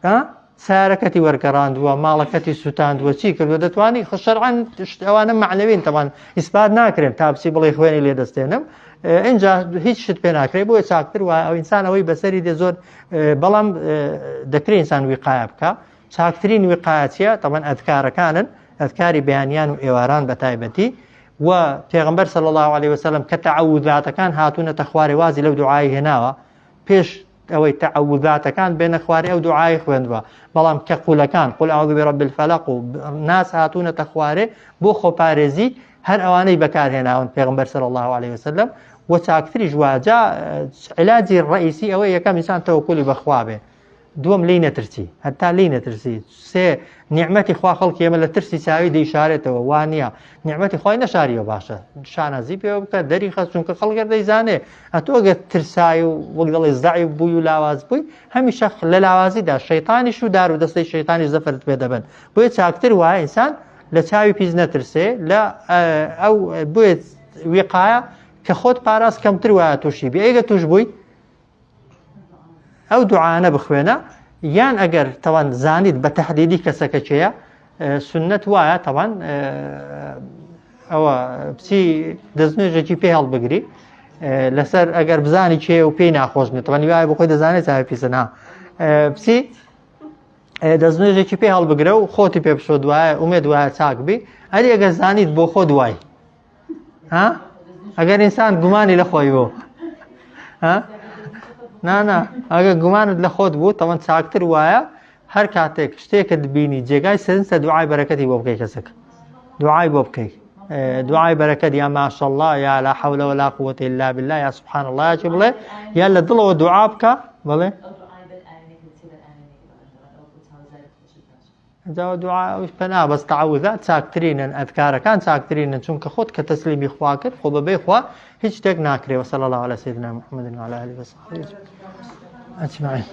A: ها سارەکەتی وەرگەڕاندووە ماڵەکەتی سووتاندووە چی کردووە دەتوانی خشەرعان ئەوانە معنەوین تەوان ئیسپات ناکرێن تا بچی بڵێ خوێنی لێ دەستێنم اینجا هیچ شت پێ ناکرێت بۆیە چاکتر وایە ئەو ئینسان ئەوەی بەسەری دێ زۆر بەڵام دەکرێت ئینسان ویقایە بکە چاکترین ویقایە چیە تەبەن ئەذکارەکانن ئەذکاری بەیانیان و ئێواران بە تایبەتی و پێغمبەر صلی الله عليه وسلم کە تەعوذاتەکان هاتوونەتە خوارێ وازی لەو دوعای هێناوە پێش ئەوەی تەعوذاتەکان بێنە خوارێ ئەو دوعای خوێندوە بەڵام کە قولەکان قل اعوذ برب الفلق و ناس هاتوونەتە خوارێ بۆ خۆپارێزی هەر ئەوانەی بەکارهێناون پێغمبەر صلی الله عليه وسلم و چاکتریش واجا علاجی ڕئیسی ئەوە یەکەم ئینسان تەوەکولی بەخوا بێ دووەم لێی نەترسی هەتا لێی نەترسی سێ نیعمەتی خوا خەڵکی ئێمە لە ترسی چاوی دەیشارێتەوە وا نییە نیعمەتی خوای نەشاریەوە باشە شانازی پێوە بکە دەری خەست چونکە خەڵک گەر دەیزانێ ئەتۆ گەر ترسای و وەک دەڵێ زەعیف بووی و لاواز بووی هەمیشە لە لاوازیدا شەیتانیش و دار و دەستەی شەیتانیش زەفەرت پێ دەبن بۆیە چاکتر وایە ئینسان لە چاوی پیس نەترسێ لە ئەو بۆیە وقایە کە خۆت پاراست کەمتر وایە تووشی بێ ئەگە توش بووی ئەو دوعانە بخوێنە یان ئەگەر تەوان زانیت بە تەحدیدی کەسەکە کێیە سنت وایە تەوان ئەوە بچی دەستنوێژێکی پێ هەڵبگری لەسەر ئەگەر بزانی کێ و پێی ناخۆش نیت تەوانی وایە بۆ خۆی دەزانێت چاوی پیسە نا بچی دەستنوێژێکی پێ هەڵبگرە و خۆتی پێ بشۆ دوایە ئومێد وایە چاک بی ئەری ئەگەر زانیت بۆ خۆ دوای ها ئەگەر ئینسان گومانی لە خۆی بوو ها نانا ئەگەر گومانت لە خۆت بوو تەوەن چاکتر وایە هەر کاتێک شتێکت بینی جێگای سەرنجە دوعای بەرەکەتی بۆ بکەی کەسەکە دوعای بۆ بکەی دوعای بەرەکەت یا ماشەڵڵا یا لا حول ولا قوة إلا بالله یا سبحان الله یا چی بڵێ یا لە دڵەوە دوعا بکە بڵێ جا دوعا ئەوش پەنا بەس تەعەوزات چاکترینن ئەذکارەکان چاکترینن چونکە خۆت کە تەسلیمی خوا کرد خۆ بەبێ خوا هیچ شتێک ناکرێ وصلی الله علی سیدنا محمد وعلى آله وصحبه اجمعین.